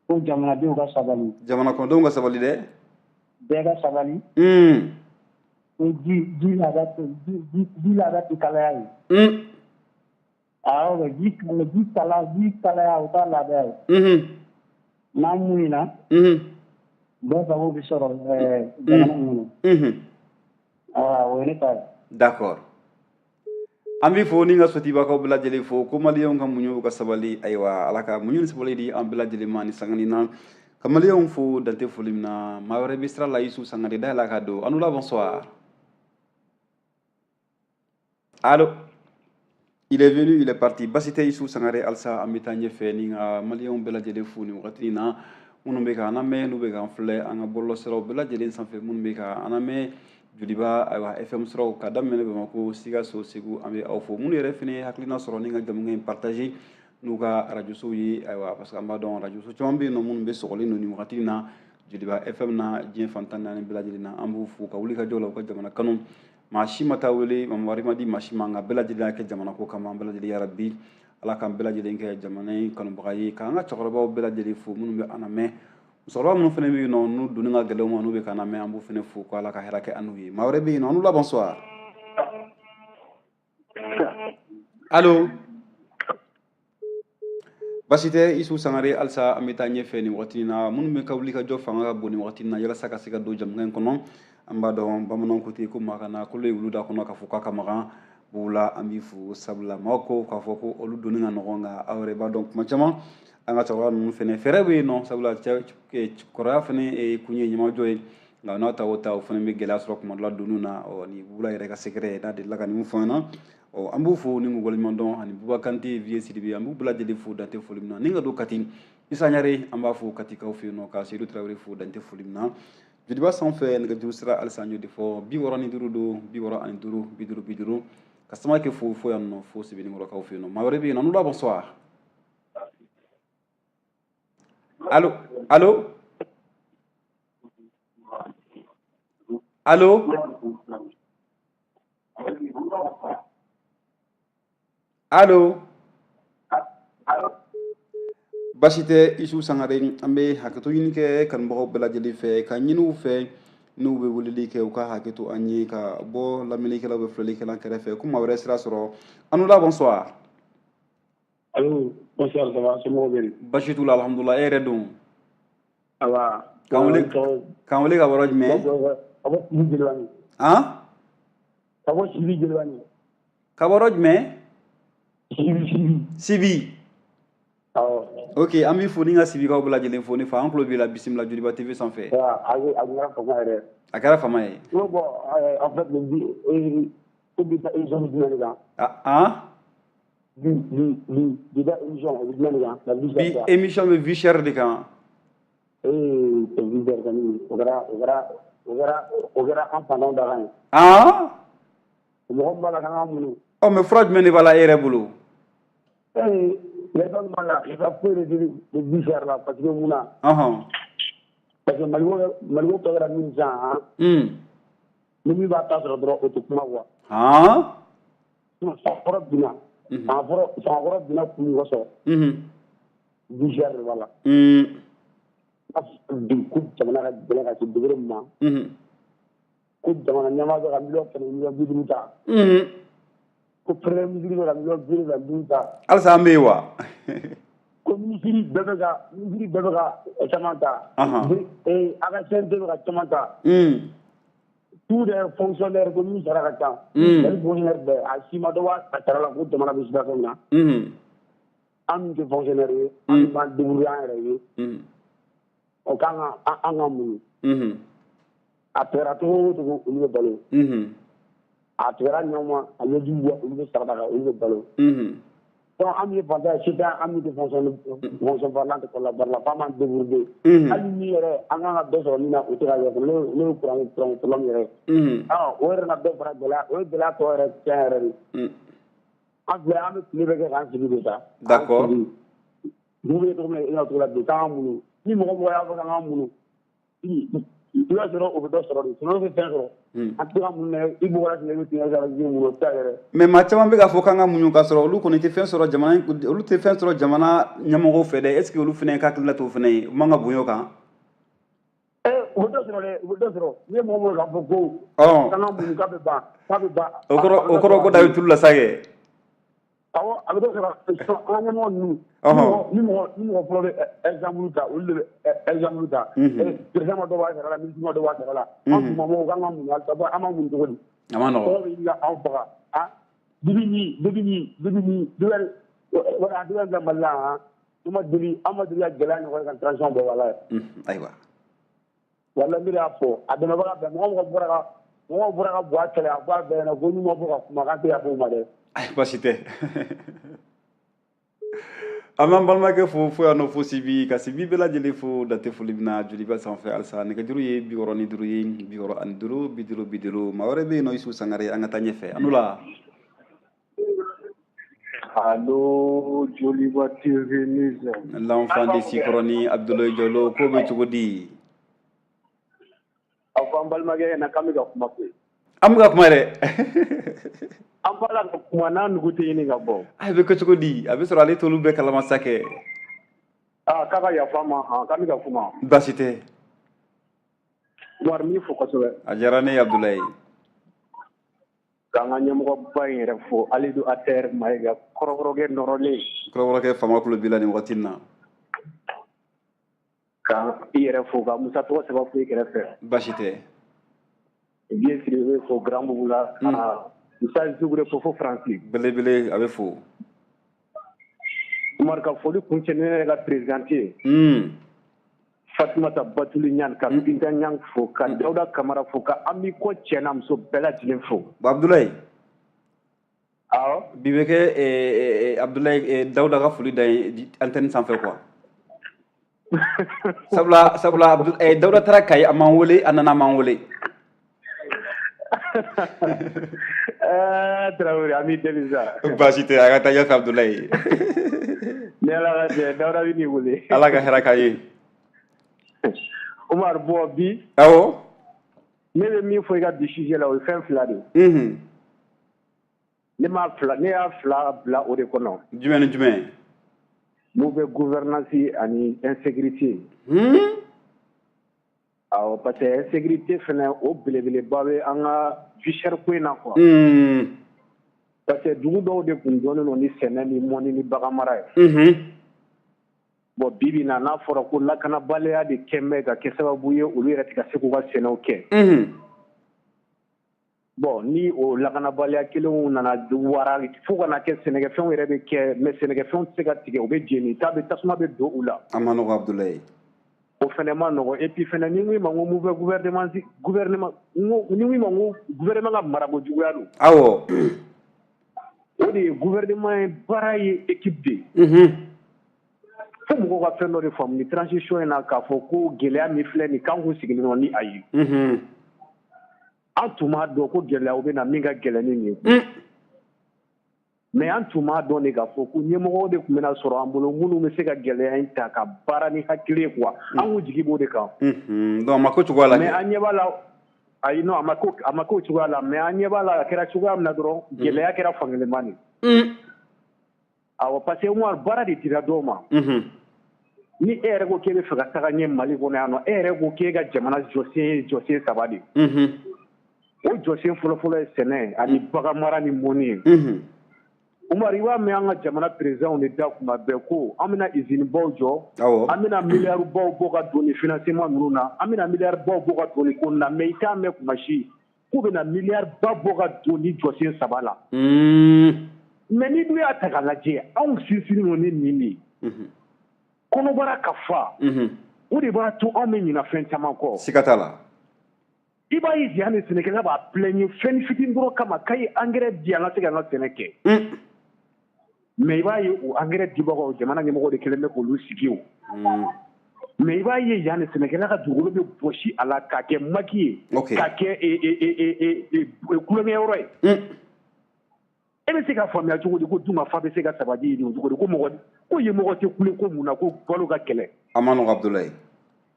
Ko jamanadenw ka sabali. Jamana kɔnɔdenw ka sabali dɛ. Bɛɛ ka sabali. Ko ji laada tɛ ji laada tɛ kalaya ye. Awɔ, ji kalaya, o t'a laada ye. N'an muɲuna, bɛɛ sago bɛ sɔrɔ jamana in kɔnɔ. Awɔ, o ye ne ta ye. D'accord. An b'i fo ni ka Sotibakaw bɛɛ lajɛlen fo, ko maliyɛnw ka muɲu, ka sabali. Ayiwa, Ala ka muɲu ni sabali di an bɛɛ lajɛlen ma ni sangani na. Ka maliyɛnw fo dante foli min na. Maa wɛrɛ bɛ sira la, Yusu Sangare, dayɛlɛ a ka don. An la, bonsoir. Allo. Il est venu, il est parti. Basi tɛ Yusu Sangare, halisa an bɛ taa ɲɛfɛ ni ka maliyɛnw bɛɛ lajɛlen fo nin wagati in na. Minnu bɛ k'an lamɛn, n'u bɛ k'an filɛ an ka bɔlɔlɔsiraw bɛɛ lajɛlen sanfɛ, minnu bɛ k'an lamɛn Joliba, ayiwa, FM siraw ka daminɛ Bamakɔ, Sikaso, Segu, an bɛ aw fo. Minnu yɛrɛ fana ye hakilina sɔrɔ ni ka jamukan in partager n'u ka arajosow ye, ayiwa, parce que an b'a dɔn arajoso caman bɛ yen nɔ minnu bɛ sɔgɔlen don nin wagati in na. Joliba FM na diɲɛ fan 14 bɛɛ lajɛlen na. An b'u fo ka wuli ka jɔ la u ka jamana kanu. Maa si ma taa wele, wari ma di maa si ma, nka bɛɛ lajɛlen y'a kɛ jamana ko kama. An bɛɛ lajɛlen yarabi Ala k'an bɛɛ lajɛlen kɛ jamana in kanubaga ye, k'an ka cɛkɔrɔbaw bɛɛ lajɛlen fo minnu bɛ an lamɛn, musokɔrɔba minnu fana bɛ yen nɔ n'u donni ka gɛlɛn u ma, n'u bɛ k'an lamɛn, an b'u fana fo ko Ala ka hɛrɛ kɛ an n'u ye. Maa wɛrɛ bɛ yen nɔ, an n'u la, bonsoir. Allo, basi tɛ. Isu Sangare, halisa an bɛ taa ɲɛfɛ nin wagati in na. Minnu bɛ ka wuli ka jɔ fanga ka bon nin wagati in na yalasa ka se ka don jamukan in kɔnɔ, an b'a dɔn bamananw ko ten ko maa kana kolo ye wulu da kɔnɔ k'a fɔ k'a ka magan. Bula, an b'i fo, sabula maaw ko k'a fɔ ko olu donni ka nɔgɔn, nka aw yɛrɛ b'a dɔn kuma caman an ka cɛkɔrɔba ninnu fɛnɛ fɛɛrɛ bɛ yen nɔ, sabula kɔrɔya fɛnɛ kun ye ɲɛmajɔ ye, nka n'a ta o ta o fɛnɛ bɛ gɛlɛya sɔrɔ kuma dɔ la donni na. Ɔ ni Bula yɛrɛ ka secret ye n'a delila ka nin fɔ an ɲɛna. Ɔ an b'u fo ni k'u waleɲuman dɔn, ani Buba Kante, Vieux Sidibe, an b'u bɛɛ lajɛlen fo dante foli min na. Ni ka don Kati, Isa Ɲare, an b'a fo Katikaw fɛ yen nɔ, ka Seydou Tarawele fo dante foli min na. Joliba sanfɛ nɛgɛjuru sira halisa an y'o de fɔ, 65 don, 65 50 50, ka Samakɛ fo fo yan nɔ, fo Sebenikɔrɔkaw fɛ yen nɔ. Maa wɛrɛ bɛ yen nɔ, n'u la, bonsoir. Allo, allo, allo, allo. Basi tɛ. Isu Sangare, an bɛ hakɛto ɲini kɛ kanubagaw bɛɛ lajɛlen fɛ, ka ɲini u fɛ n'u bɛ weleli kɛ, u ka hakɛto an ye ka bɔ lamɛnnikɛlaw bɛ filɛlikɛla kɛrɛfɛ ko maa wɛrɛ sira sɔrɔ. An la, bonsoir. Allo, bonsoir, ça va, somɔgɔw bɛ di? Basi t'u la, alhamdulilah. E yɛrɛ dun? Awa. K'an wele ka bɔ yɔrɔ jumɛn? Ka bɔ Sibi Jelibani. Han? Ka bɔ Sibi Jelibani. Ka bɔ yɔrɔ jumɛn? Sibi, Sibi. Sibi. Awɔ. Ok, an b'i fo ni ka Sibikaw bɛɛ lajɛlen fo. Ne fa, an tulo b'i la. Bisimila Joliba TV sanfɛ. A kɛra fama yɛrɛ. A kɛra fama ye. N ko bon, en fait, bi ko bi ta émission bɛ jumɛn de kan? Ah? Bi ta émission, o bɛ jumɛn de kan? Bi émission bɛ vie chère de kan. Ee, vie chère kɔni, o kɛra an fantanw dakan ye. Ah? Mɔgɔ min b'a la k'an ka muɲu. Ɔ, mais fura jumɛn de b'a la e yɛrɛ bolo? Ee, yɛrɛ b'a la, i ka foyi de di vie chère la, parce que mun na? Parce que Maliko tɔ kɛra min sisan han. Ni min b'a ta sɔrɔ dɔrɔn, o tɛ kuma quoi. Han? Fanga binna. Fanga kɔrɔ binna kun min kosɔn. Vie chère de b'a la. Bi ko jamana ka gɛlɛn ka se degré min ma. Ko jamana ɲɛmaa bɛ ka 150 miliyɔn ta. Ko premier ministre bɛ ka 75 miliyɔn ta. Halisa an bɛ yen wa? Ko ministre bɛɛ bɛ ka caman ta. Ee, a ka CNT bɛ ka caman ta. Tous les fonctionnaires, ko min sara ka ca. Mali fonctionnaire bɛɛ, a si ma dɔ bɔ a sara la ko jamana bɛ situation min na. An min tɛ fonctionnaire ye, an min b'an débrouiller an yɛrɛ ye. O kan ka an ka muɲu. A tigɛra cogo o cogo, olu bɛ balo. A tigɛra ɲɔ ma, a ɲɛji bɔ, olu bɛ sara ta, olu bɛ balo. Donc an min ye fantan ye, se tɛ an min tɛ fonction baara la, an tɛ kɔlɔlɔ baara la, f'an b'an débrouiller. Hali ni yɛrɛ an kan ka dɔ sɔrɔ min na, o tɛ ka kɛ, n'o ye courant problème yɛrɛ ye. O yɛrɛ na dɔ fara gɛlɛya, o ye gɛlɛya tɔ yɛrɛ tiɲɛ yɛrɛ de. An filɛ, an bɛ tile bɛɛ kɛ k'an sigi de sa. Dugu bɛ cogo min na, i na cogo la bi, k'an ka muɲu. Ni mɔgɔ mɔgɔ y'a fɔ k'an ka muɲu, i b'a sɔrɔ o bɛ dɔ sɔrɔ de, sinon tɛ fɛn sɔrɔ. An tɛ ka muɲu dɛ, i bɔra tigɛ, i bɛ tigɛ ka muɲu, o tɛ se ka kɛ dɛ. Mais maa caman bɛ k'a fɔ k'an ka muɲu k'a sɔrɔ olu kɔni tɛ fɛn sɔrɔ jamana, olu tɛ fɛn sɔrɔ jamana ɲɛmɔgɔw fɛ dɛ. Est ce que olu fana ka hakilina t'o fana ye? U man ka bonya o kan? Ee, u bɛ dɔ sɔrɔ dɛ, u bɛ dɔ sɔrɔ. N'i ye mɔgɔ mɔgɔ k'a fɔ ko k'an ka muɲu k'a bɛ ban, k'a bɛ ban. O kɔrɔ ko da bɛ tulu la sa kɛ. Awɔ, a bɛ dɔ sɔrɔ. An ka ɲɛmɔgɔ ninnu, ni mɔgɔ fɔlɔ bɛ exemple ta, olu de bɛ exemple ta. Président ma dɔ b'a sara la, ministre ma dɔ b'a sara la. An dugumamɔgɔw k'an ka muɲu halisa, an b'an muɲu cogo di? A ma nɔgɔn. Kɔngɔ bɛ ɲini ka anw faga. Ah, depuis ni wala depuis bila Mali la han, an ma deli ka gɛlɛya ɲɔgɔn ye ka transition bɔ, walayi. Ayiwa. Walayi, ne de y'a fɔ, a dɛmɛbaga bɛɛ, mɔgɔ mɔgɔ bɔra ka bɔ a kɛlɛ, a fɔ a bɛɛ ɲɛna ko n'u ma bɔ ka kuma, k'an tɛ yafa u ma dɛ. Ayi, baasi tɛ. An b'an balimakɛ fo fo yan nɔ, fo Sibi, ka Sibi bɛɛ lajɛlen fo dante foli min na. Joliba sanfɛ halisa, nɛgɛjuru ye 65 ye, 65 50 50. Maa wɛrɛ bɛ yen nɔ, Isu Sangare, an ka taa ɲɛfɛ. An la. Allo, Joliba TV News. L'enfant de Sikɔrɔni, Abdoulaye Diallo, ko bɛ cogo di? An balimakɛ ɲɛna k'an bɛ ka kuma koyi. An bɛ ka kuma dɛ. An b'a la ka kuma n'a nugu tɛ ɲini ka bɔ. A bɛ kɛ cogo di? A bɛ sɔrɔ ale t'olu bɛɛ kalama sa kɛ. Aa, k'a ka yafa an ma han, k'an bɛ ka kuma. Baasi tɛ. Umaru, n b'i fo kosɛbɛ. A diyara ne ye, Abudulayi. K'an ka ɲɛmɔgɔba in yɛrɛ fo, Alidu Atɛri Mayiga, kɔrɔkɔrɔkɛ nɔrɔlen. Kɔrɔkɔrɔkɛ faama kulo b'i la nin waati in na. Ka i yɛrɛ fo, ka Musa tɔgɔ saba fo i kɛrɛfɛ. Baasi tɛ. Bien Sidibe fo Grand Boubou la, ka Musa Zugure fo fo Faransi. Belebele, a bɛ fo. Umaru, ka foli kuncɛ ni ne yɛrɛ ka présidente ye. Fatumata Batuli Ɲani, ka Binta Ɲang fo, ka Dawuda Kamara fo, ka Ami ko cɛ n'a muso bɛɛ lajɛlen fo. Bon, Abudulayi. Awɔ. Bi bɛ kɛ Abudulayi Dawuda ka foli da ye antenne sanfɛ quoi. Sabula Dawuda taara Kayi, a m'an wele, a nana, a m'an wele. Tarawele, an b'i deli sa. Baasi tɛ, a ka taa ɲɛfɛ, Abudulayi. Ni Ala ka jɛ, Dawuda bɛ n'i wele. Ala ka hɛrɛ k'an ye. Umaru, bon bi. Awɔ. Ne bɛ min fɔ i ka bi sujet la, o ye fɛn fila de ye. Ne m'a fila, ne y'a fila bila o de kɔnɔ. Jumɛn ni jumɛn? Mauvaise gouvernance ani insécurité. Awɔ, parce que insécurité fɛnɛ, o belebeleba bɛ an ka vie chère ko in na quoi. Parce que dugu dɔw de tun dɔnnen don ni sɛnɛ ni mɔni ni bagan mara ye. Bon, bi bi in na, n'a fɔra ko lakanabaliya de kɛn bɛ ka kɛ sababu ye olu yɛrɛ tɛ ka se k'u ka sɛnɛw kɛ. Bon, ni o lakanabaliya kelenw nana wara fo ka na kɛ sɛnɛkɛfɛnw yɛrɛ bɛ kɛ, mais sɛnɛkɛfɛnw tɛ se ka tigɛ, u bɛ jeni, ta bɛ tasuma bɛ don u la. A ma nɔgɔ, Abudulayi. O fɛnɛ ma nɔgɔ. Et puis fɛnɛ, ni n ko i ma ko mauvais gouvernement, gouvernement, ni n ko i ma ko gouvernement ka marako juguya don. O de ye gouvernement ye baara ye équipe de ye. Fo mɔgɔw ka fɛn dɔ de faamu ni transition in na, k'a fɔ ko gɛlɛya min filɛ nin, k'an kun sigilen don ni a ye. An tun b'a dɔn ko gɛlɛyaw bɛ na min ka gɛlɛn ni nin ye. Mais an tun b'a dɔn de k'a fɔ ko ɲɛmɔgɔw de tun bɛna sɔrɔ an bolo minnu bɛ se ka gɛlɛya in ta ka baara ni hakili ye quoi. An k'u jigi b'o de kan. Donc a ma ko cogoya la. Mais an ɲɛ b'a la, ayi, non, a ma ko cogoya la, mais an ɲɛ b'a la, a kɛra cogoya min na dɔrɔn, gɛlɛya kɛra fankelenma de. Awɔ, parce que Umar, baara de dira dɔw ma. Ni e yɛrɛ ko k'e bɛ fɛ ka taga ɲɛ Mali kɔnɔ yan nɔ, e yɛrɛ ko k'e ka jamana jɔsen ye jɔsen saba de ye. O jɔsen fɔlɔfɔlɔ ye sɛnɛ ani bagan mara ni mɔni ye. Umar, i b'a mɛn an ka jamana présidents de da kuma bɛɛ ko an bɛna usine baw jɔ, an bɛna miliyari baw bɔ ka don ni financement ninnu na, an bɛna miliyari baw bɔ ka don ni ko na, mais i t'a mɛn kuma si k'u bɛna miliyari ba bɔ ka don ni jɔsen saba la. Mais ni dun y'a ta k'a lajɛ, anw sinsinnen don ni nin de ye. Kɔnɔbara ka fa, o de b'a to anw bɛ ɲina fɛn caman kɔ. Siga t'a la. I b'a ye yan, ni sɛnɛkɛla b'a plaigner fɛn fitinin dɔrɔn kama k'a ye engrais di an ka se k'an ka sɛnɛ kɛ. Mais i b'a ye o engrais dibagaw, jamana ɲɛmɔgɔ de kɛlen bɛ k'olu sigi o. Mais i b'a ye yan, ni sɛnɛkɛla ka dugukolo bɛ bɔsi a la k'a kɛ maquis ye, k'a kɛ kulonkɛyɔrɔ ye. E bɛ se ka faamuya cogo di ko dunkafa bɛ se ka sabati yen cogo di, ko mɔgɔ ko yen mɔgɔ tɛ kule ko mun na ko balo ka kɛlɛ? A ma nɔgɔ, Abudulayi.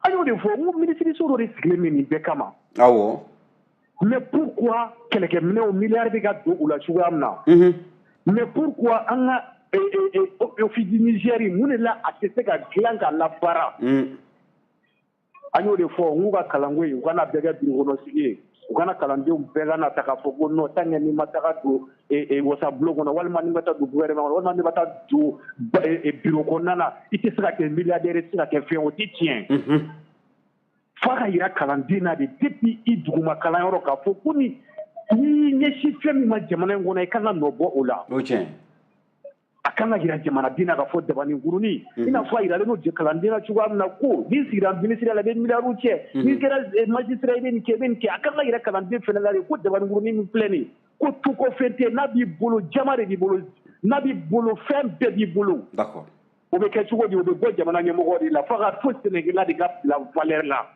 An y'o de fɔ n ko minisiriso dɔ de sigilen bɛ nin bɛɛ kama. Mais pourquoi kɛlɛkɛminɛnw miliyari bɛ ka don u la cogoya min na? Mais pourquoi an ka office du Niger, mun de la a tɛ se ka dilan ka labaara? An y'o de fɔ n k'u ka kalanko in, u kana bɛɛ kɛ bureau kɔnɔ sigi ye. U kana kalandenw bɛɛ ka na ta k'a fɔ ko non, tant que n'i ma taga don wasabulon kɔnɔ, walima n'i ma taa don gouvernement kɔnɔ, walima n'i ma taa don bureau kɔnɔna na, i tɛ se ka kɛ milliardaire, i tɛ se ka kɛ fɛn, o tɛ tiɲɛ. F'a ka yira kalanden na de depuis i duguma kalanyɔrɔ k'a fɔ ko ni n'i y'i ɲɛsin fɛn min ma jamana in kɔnɔ, i kan ka nɔ bɔ o la. O tiɲɛ. A kan ka yira jamanaden na k'a fɔ dabaninkurunin, i n'a fɔ a yiralen don kalanden na cogoya min na ko n'i sigira ministère la, i bɛ miliyariw cɛ, n'i kɛra magistrat, i bɛ nin kɛ, i bɛ nin kɛ. A kan ka yira kalanden fɛnɛ la de ko dabaninkurunin min filɛ nin ye, ko tukɔfɛn tɛ, n'a b'i bolo jama de b'i bolo, n'a b'i bolo fɛn bɛɛ b'i bolo. O bɛ kɛ cogo di? O bɛ bɔ jamana ɲɛmɔgɔ de la. Fo ka fo sɛnɛkɛla de ka bila valeur la,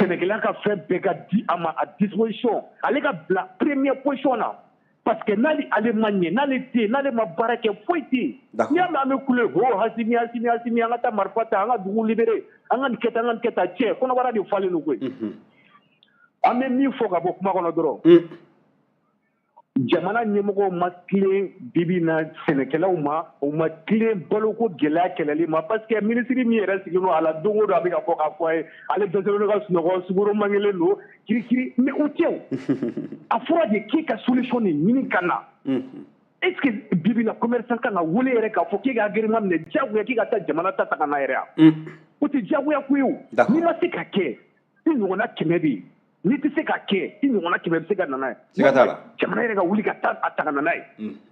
sɛnɛkɛla ka fɛn bɛɛ ka di a ma à disposition, ale ka bila première position na, parce que n'ale ale ma ɲɛ, n'ale tɛ yen, n'ale ma baara kɛ, foyi tɛ yen. N'i y'a mɛn an bɛ kule ho Asimi, Asimi, Asimi, an ka taa marifa ta, an ka dugu libéré, an ka nin kɛ tan, an ka nin kɛ tan, cɛ kɔnɔbara de falen don koyi. An bɛ min fɔ ka bɔ kuma kɔnɔ dɔrɔn, jamana ɲɛmɔgɔw ma tilen bibi na sɛnɛkɛlaw ma, u ma tilen baloko gɛlɛya kɛlɛli ma, parce que minisiri min yɛrɛ sigilen don a la, don o don a bɛ ka bɔ k'a fɔ a ye, ale dɛsɛlen don ka sunɔgɔ, sukaro mangelen don, kirikiri. Mais o tɛ o, a fɔra de k'e ka solution de ɲini ka na. Est ce que bibi na commerçant kan ka wele yɛrɛ k'a fɔ k'e ka agrément minɛ diyagoya, k'e ka taa jamana ta ta ka na yɛrɛ wa? O tɛ diyagoya ko ye o. N'i ma se ka kɛ, i ɲɔgɔnna 100 bɛ yen. N'i tɛ se ka kɛ, i ɲɔgɔnna 100 bɛ se ka na n'a ye. Siga t'a la. Jamana yɛrɛ ka wuli ka taa a ta ka na n'a ye.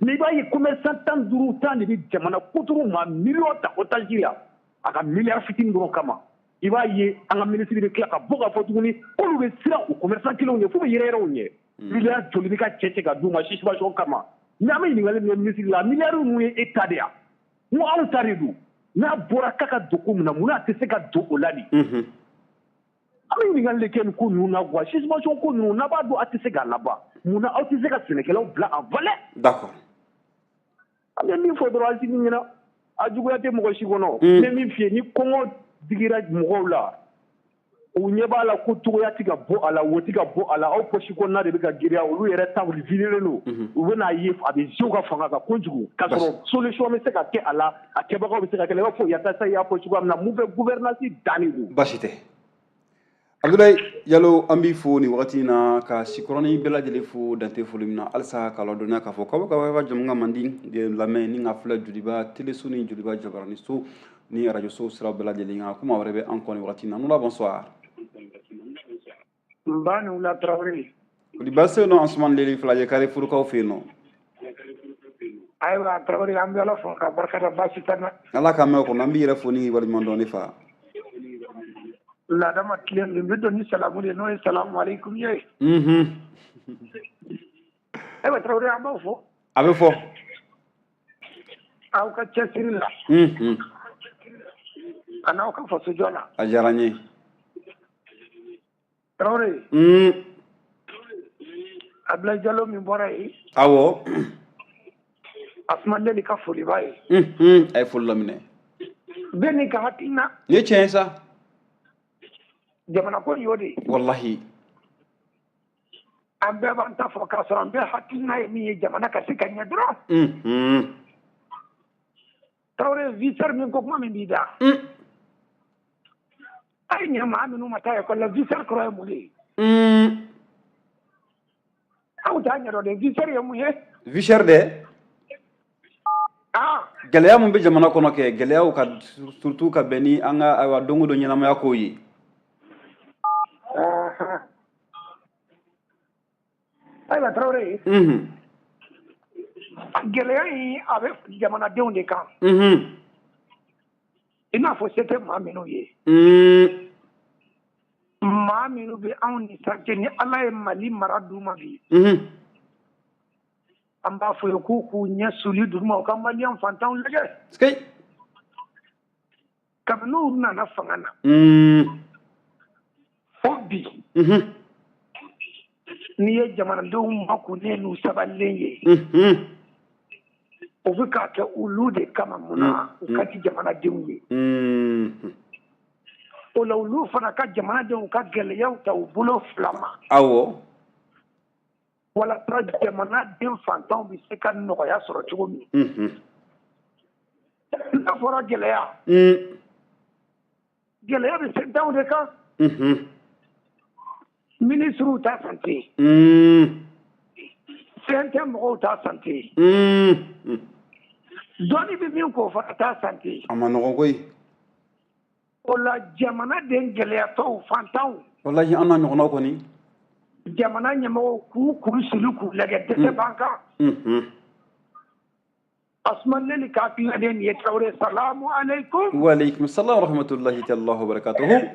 Mais i b'a ye, commerçant 15, 10 de bɛ jamana kuturu ma miliyɔn ta otage la a ka miliyari fitinin dɔrɔn kama. I b'a ye, an ka minisiri bɛ tila ka bɔ k'a fɔ tuguni k'olu bɛ siran o commerçant kelenw ɲɛ, f'u bɛ yɛrɛ yɛrɛw ɲɛ. Miliyari joli bɛ ka cɛ cɛ ka d'u ma suspension kama? Mais an bɛ ɲininkali min kɛ minisiri la, miliyari ninnu ye e ta de ya? N ko anw ta de don. N'a bɔra k'a ka don ko min na, mun na a tɛ se ka don o la de? An bɛ ɲininkali de kɛ nin ko ninnu na quoi. Suspension ko ninnu, n'a b'a dɔn a tɛ se k'a laban, mun na aw tɛ se ka sɛnɛkɛlaw bila en valeur? An bɛ min fɔ dɔrɔn Asimi ɲɛna, a juguya tɛ mɔgɔ si kɔnɔ. N bɛ min f'i ye, ni kɔngɔ digira mɔgɔw la, u ɲɛ b'a la ko togoya tɛ ka bɔ a la, wo tɛ ka bɔ a la, aw poche kɔnɔna de bɛ ka girinya, olu yɛrɛ ta vidilen don, u bɛn'a ye a bɛ jouer u ka fanga kan kojugu, k'a sɔrɔ solution bɛ se ka kɛ a la, a kɛbagaw bɛ se ka kɛ i b'a fɔ Yatasa y'a fɔ cogoya min na, mauvaise gouvernance dannen don. Baasi tɛ. Abdoulaye Diallo, an b'i fo nin wagati in na, ka sikɔrɔni bɛɛ lajɛlen fo dante foli min na. Halisa k'a ladɔnniya k'a fɔ k'aw bɛ ka jamukan mandi de lamɛn ni ka filɛ Joliba teleso ni Joliba jabaraniso ni arajoso sira bɛɛ lajɛlen kan. Kuma wɛrɛ bɛ an kɔ nin wagati in na. Nula, bonsoir. N ba ni wula, Tarawele. Kodi baasi tɛ yen nɔ? Ansuman Leli Falajɛ kare furukaw fɛ yen nɔ. Ayiwa Tarawele, an bɛ Ala fo ka barika da, baasi tɛ na. Ala k'an mɛn o kɔnɔ. An b'i yɛrɛ fo ni k'i waleɲuman dɔn ne fa. Laada ma tilen, n bɛ don ni salamu de ye, n'o ye salamu aleykum ye. Ayiwa Tarawele, an b'aw fo. A bɛ fɔ. Aw ka cɛsiri la. A n'aw ka fasojɔ la. A diyara n ye. Tarawele. Abdoulaye Diallo min bɔra yen. Awɔ. Asuma Leli ka foli b'a ye. A ye foli laminɛ. Bɛɛ n'i ka hakilina. Nin ye tiɲɛ ye sa. Jamana ko in y'o de ye. Walahi. An bɛɛ b'an ta fɔ k'a sɔrɔ an bɛɛ hakilina ye min ye, jamana ka se ka ɲɛ dɔrɔn. Tarawele, vie chère min ko kuma min b'i da. A ye ɲɛ maa minnu ma taa ekɔli la, vie chère kɔrɔ ye mun de ye? Aw t'a ɲɛdɔn dɛ, vie chère ye mun ye? Vie chère dɛ. Gɛlɛya mun bɛ jamana kɔnɔ kɛ, gɛlɛyaw ka surtout ka bɛn ni an ka ayiwa don o don ɲɛnamaya kow ye. Ayiwa Tarawele, gɛlɛya in a bɛ jamanadenw de kan. I n'a fɔ se tɛ maa minnu ye. Maa minnu bɛ anw ni san cɛ, ni Ala ye Mali mara d'u ma bi. An b'a fɔ ye k'u k'u ɲɛ suli duguma, u ka maliyɛn fantanw lajɛ. Kabini u nana fanga na fo bi, n'i ye jamanadenw makunnen n'u sabalilen ye, u bɛ k'a kɛ olu de kama. Mun na? U ka di jamanadenw ye. O la, olu fana ka jamanadenw ka gɛlɛyaw ta u bolo fila ma. Walasa jamanaden fantanw bɛ se ka nɔgɔya sɔrɔ cogo min. N'a fɔra gɛlɛya, gɛlɛya bɛ sentanw de kan. Minisiriw t'a sante, CNT mɔgɔw t'a sante, dɔɔni bɛ min k'o fana t'a sante. A ma nɔgɔn koyi. O la, jamanaden gɛlɛyatɔw, fantanw. Walahi, an n'a ɲɔgɔnnaw kɔni. Jamana ɲɛmɔgɔw k'u kuru suli k'u lajɛ, dɛsɛ b'an kan. Asuma Leli ka hakilina de nin ye. Tarawele, salamu aleykum. Waaleykum salam rahmatullahi ta'ala wa barakatuhu.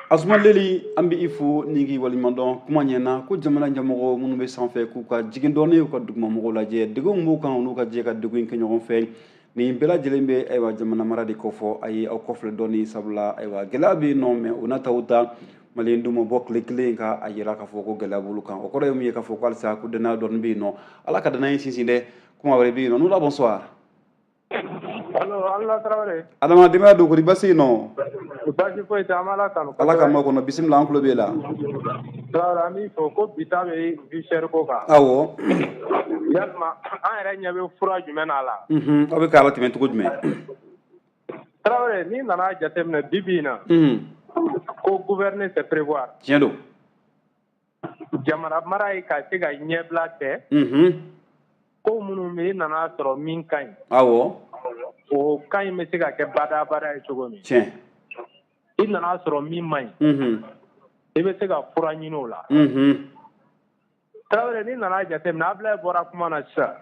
Asuma Leli, an bɛ i fo ni k'i waleɲuman dɔn. Kuma ɲɛna ko jamana ɲɛmɔgɔ minnu bɛ sanfɛ, k'u ka jigin dɔɔni, u ka dugumamɔgɔw lajɛ, degun b'u kan, u n'u ka jɛ ka degun in kɛ ɲɔgɔn fɛ. Nin bɛɛ lajɛlen bɛ ayiwa jamana mara de kɔfɔ. A ye aw kɔfilɛ dɔɔni, sabula ayiwa gɛlɛya bɛ yen nɔ, mɛ o n'a ta o ta, maliyɛn dun ma bɔ tile kelen ka a yira k'a fɔ ko gɛlɛya b'olu kan. O kɔrɔ ye mun ye? K'a fɔ ko halisa ko danaya dɔɔni bɛ yen nɔ. Ala ka danaya in sinsin dɛ. Kuma wɛrɛ bɛ yen nɔ. Nula, bonsoir. Allo, Alula Tarawele. Adama denbaya don, kori baasi yen nɔ? Baasi foyi tɛ, an b'Ala tanu. Ala ka makɔnɔ, bisimila, an tulo b'e la. Tarawele, an b'i fo ko bi ta bɛ vie chère ko kan. Awɔ. Yalima an yɛrɛ ɲɛ bɛ fura jumɛn n'a la? Aw bɛ k'a latɛmɛ cogo jumɛn? Tarawele, n'i nana jateminɛ bi bi in na, ko gouverner, c'est prévoir. Tiɲɛ don. Jamana mara ye ka se ka ɲɛbila kɛ. Ko minnu bɛ yen, i nana sɔrɔ min ka ɲi. O ka ɲi bɛ se ka kɛ badabada ye cogo min. I nana sɔrɔ min man ɲi, i bɛ se ka fura ɲini o la. Tarawele, n'i nana jateminɛ, Abulaye bɔra kuma na sisan.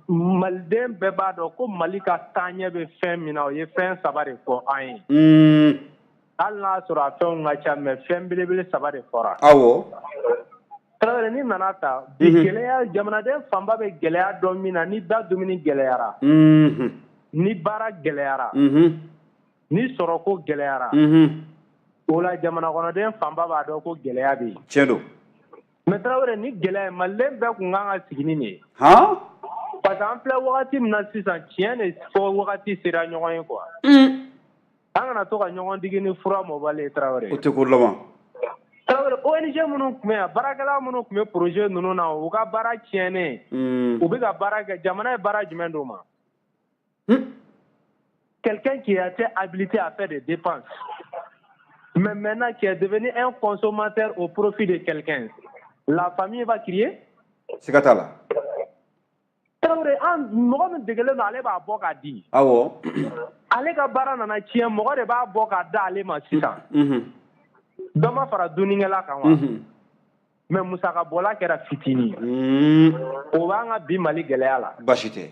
Maliden bɛɛ b'a dɔn ko Mali ka taaɲɛ bɛ fɛn min na, o ye fɛn saba de fɔ an ye. Hali n'a sɔrɔ a fɛnw ka ca, mais fɛn belebele saba de fɔra. Tarawele, n'i nana ta bi, gɛlɛya, jamanaden fanba bɛ gɛlɛya dɔn min na, ni da dumuni gɛlɛyara, ni baara gɛlɛyara, ni sɔrɔko gɛlɛyara, o la jamana kɔnɔden fanba b'a dɔn ko gɛlɛya bɛ yen. Tiɲɛ don. Mais Tarawele, ni gɛlɛya ye, maliden bɛɛ kun kan ka sigi ni nin ye. Parce que an filɛ wagati min na sisan, tiɲɛ de fɔ wagati sera ɲɔgɔn ye quoi. An kana to ka ɲɔgɔn digi ni fura mɔbali ye, Tarawele. O tɛ ko laban. Tarawele, ONG minnu tun bɛ yan, baarakɛla minnu tun bɛ projet ninnu na, u ka baara tiɲɛnen, u bɛ ka baara kɛ, jamana ye baara jumɛn d'u ma? Quelqu'un qui a été habilité à faire des dépenses, mais maintenant qui est devenu un consommateur au profit de quelqu'un, la famille va crier. Siga t'a la. Tarawele, an mɔgɔ min degelen don, ale b'a bɔ k'a di. Ale ka baara nana tiɲɛ, mɔgɔ de b'a bɔ k'a da ale ma sisan. Dɔ ma fara dunnikɛla kan wa? Mais musaka bɔla kɛra fitinin ye. O b'an ka bi Mali gɛlɛya la. Baasi tɛ.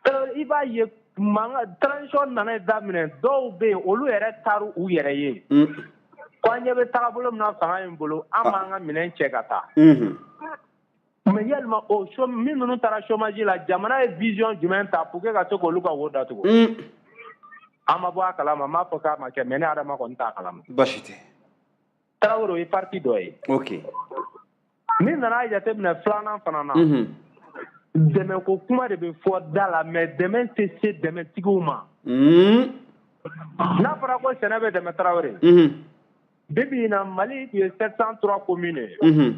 Tarawele, i b'a ye mankan transition nana daminɛ, dɔw bɛ yen, olu yɛrɛ taar'u u yɛrɛ ye. Ko an ɲɛ bɛ taabolo min na fanga in bolo, an b'an ka minɛn cɛ ka taa. Mais yalima o min ninnu taara chômage la, jamana ye vision jumɛn ta pour que ka se k'olu ka wo datugu? An ma bɔ a kalama, n m'a fɔ k'a ma kɛ, mais ne Adama kɔni t'a kalama. Baasi tɛ. Tarawele, o ye partie dɔ ye. Ni nana jateminɛ filanan fana na, dɛmɛ ko kuma de bɛ fɔ da la, mais dɛmɛ tɛ se dɛmɛtigiw ma. N'a fɔra ko sɛnɛ bɛ dɛmɛ, Tarawele, bi bi in na, Mali tun ye 703 communes ye.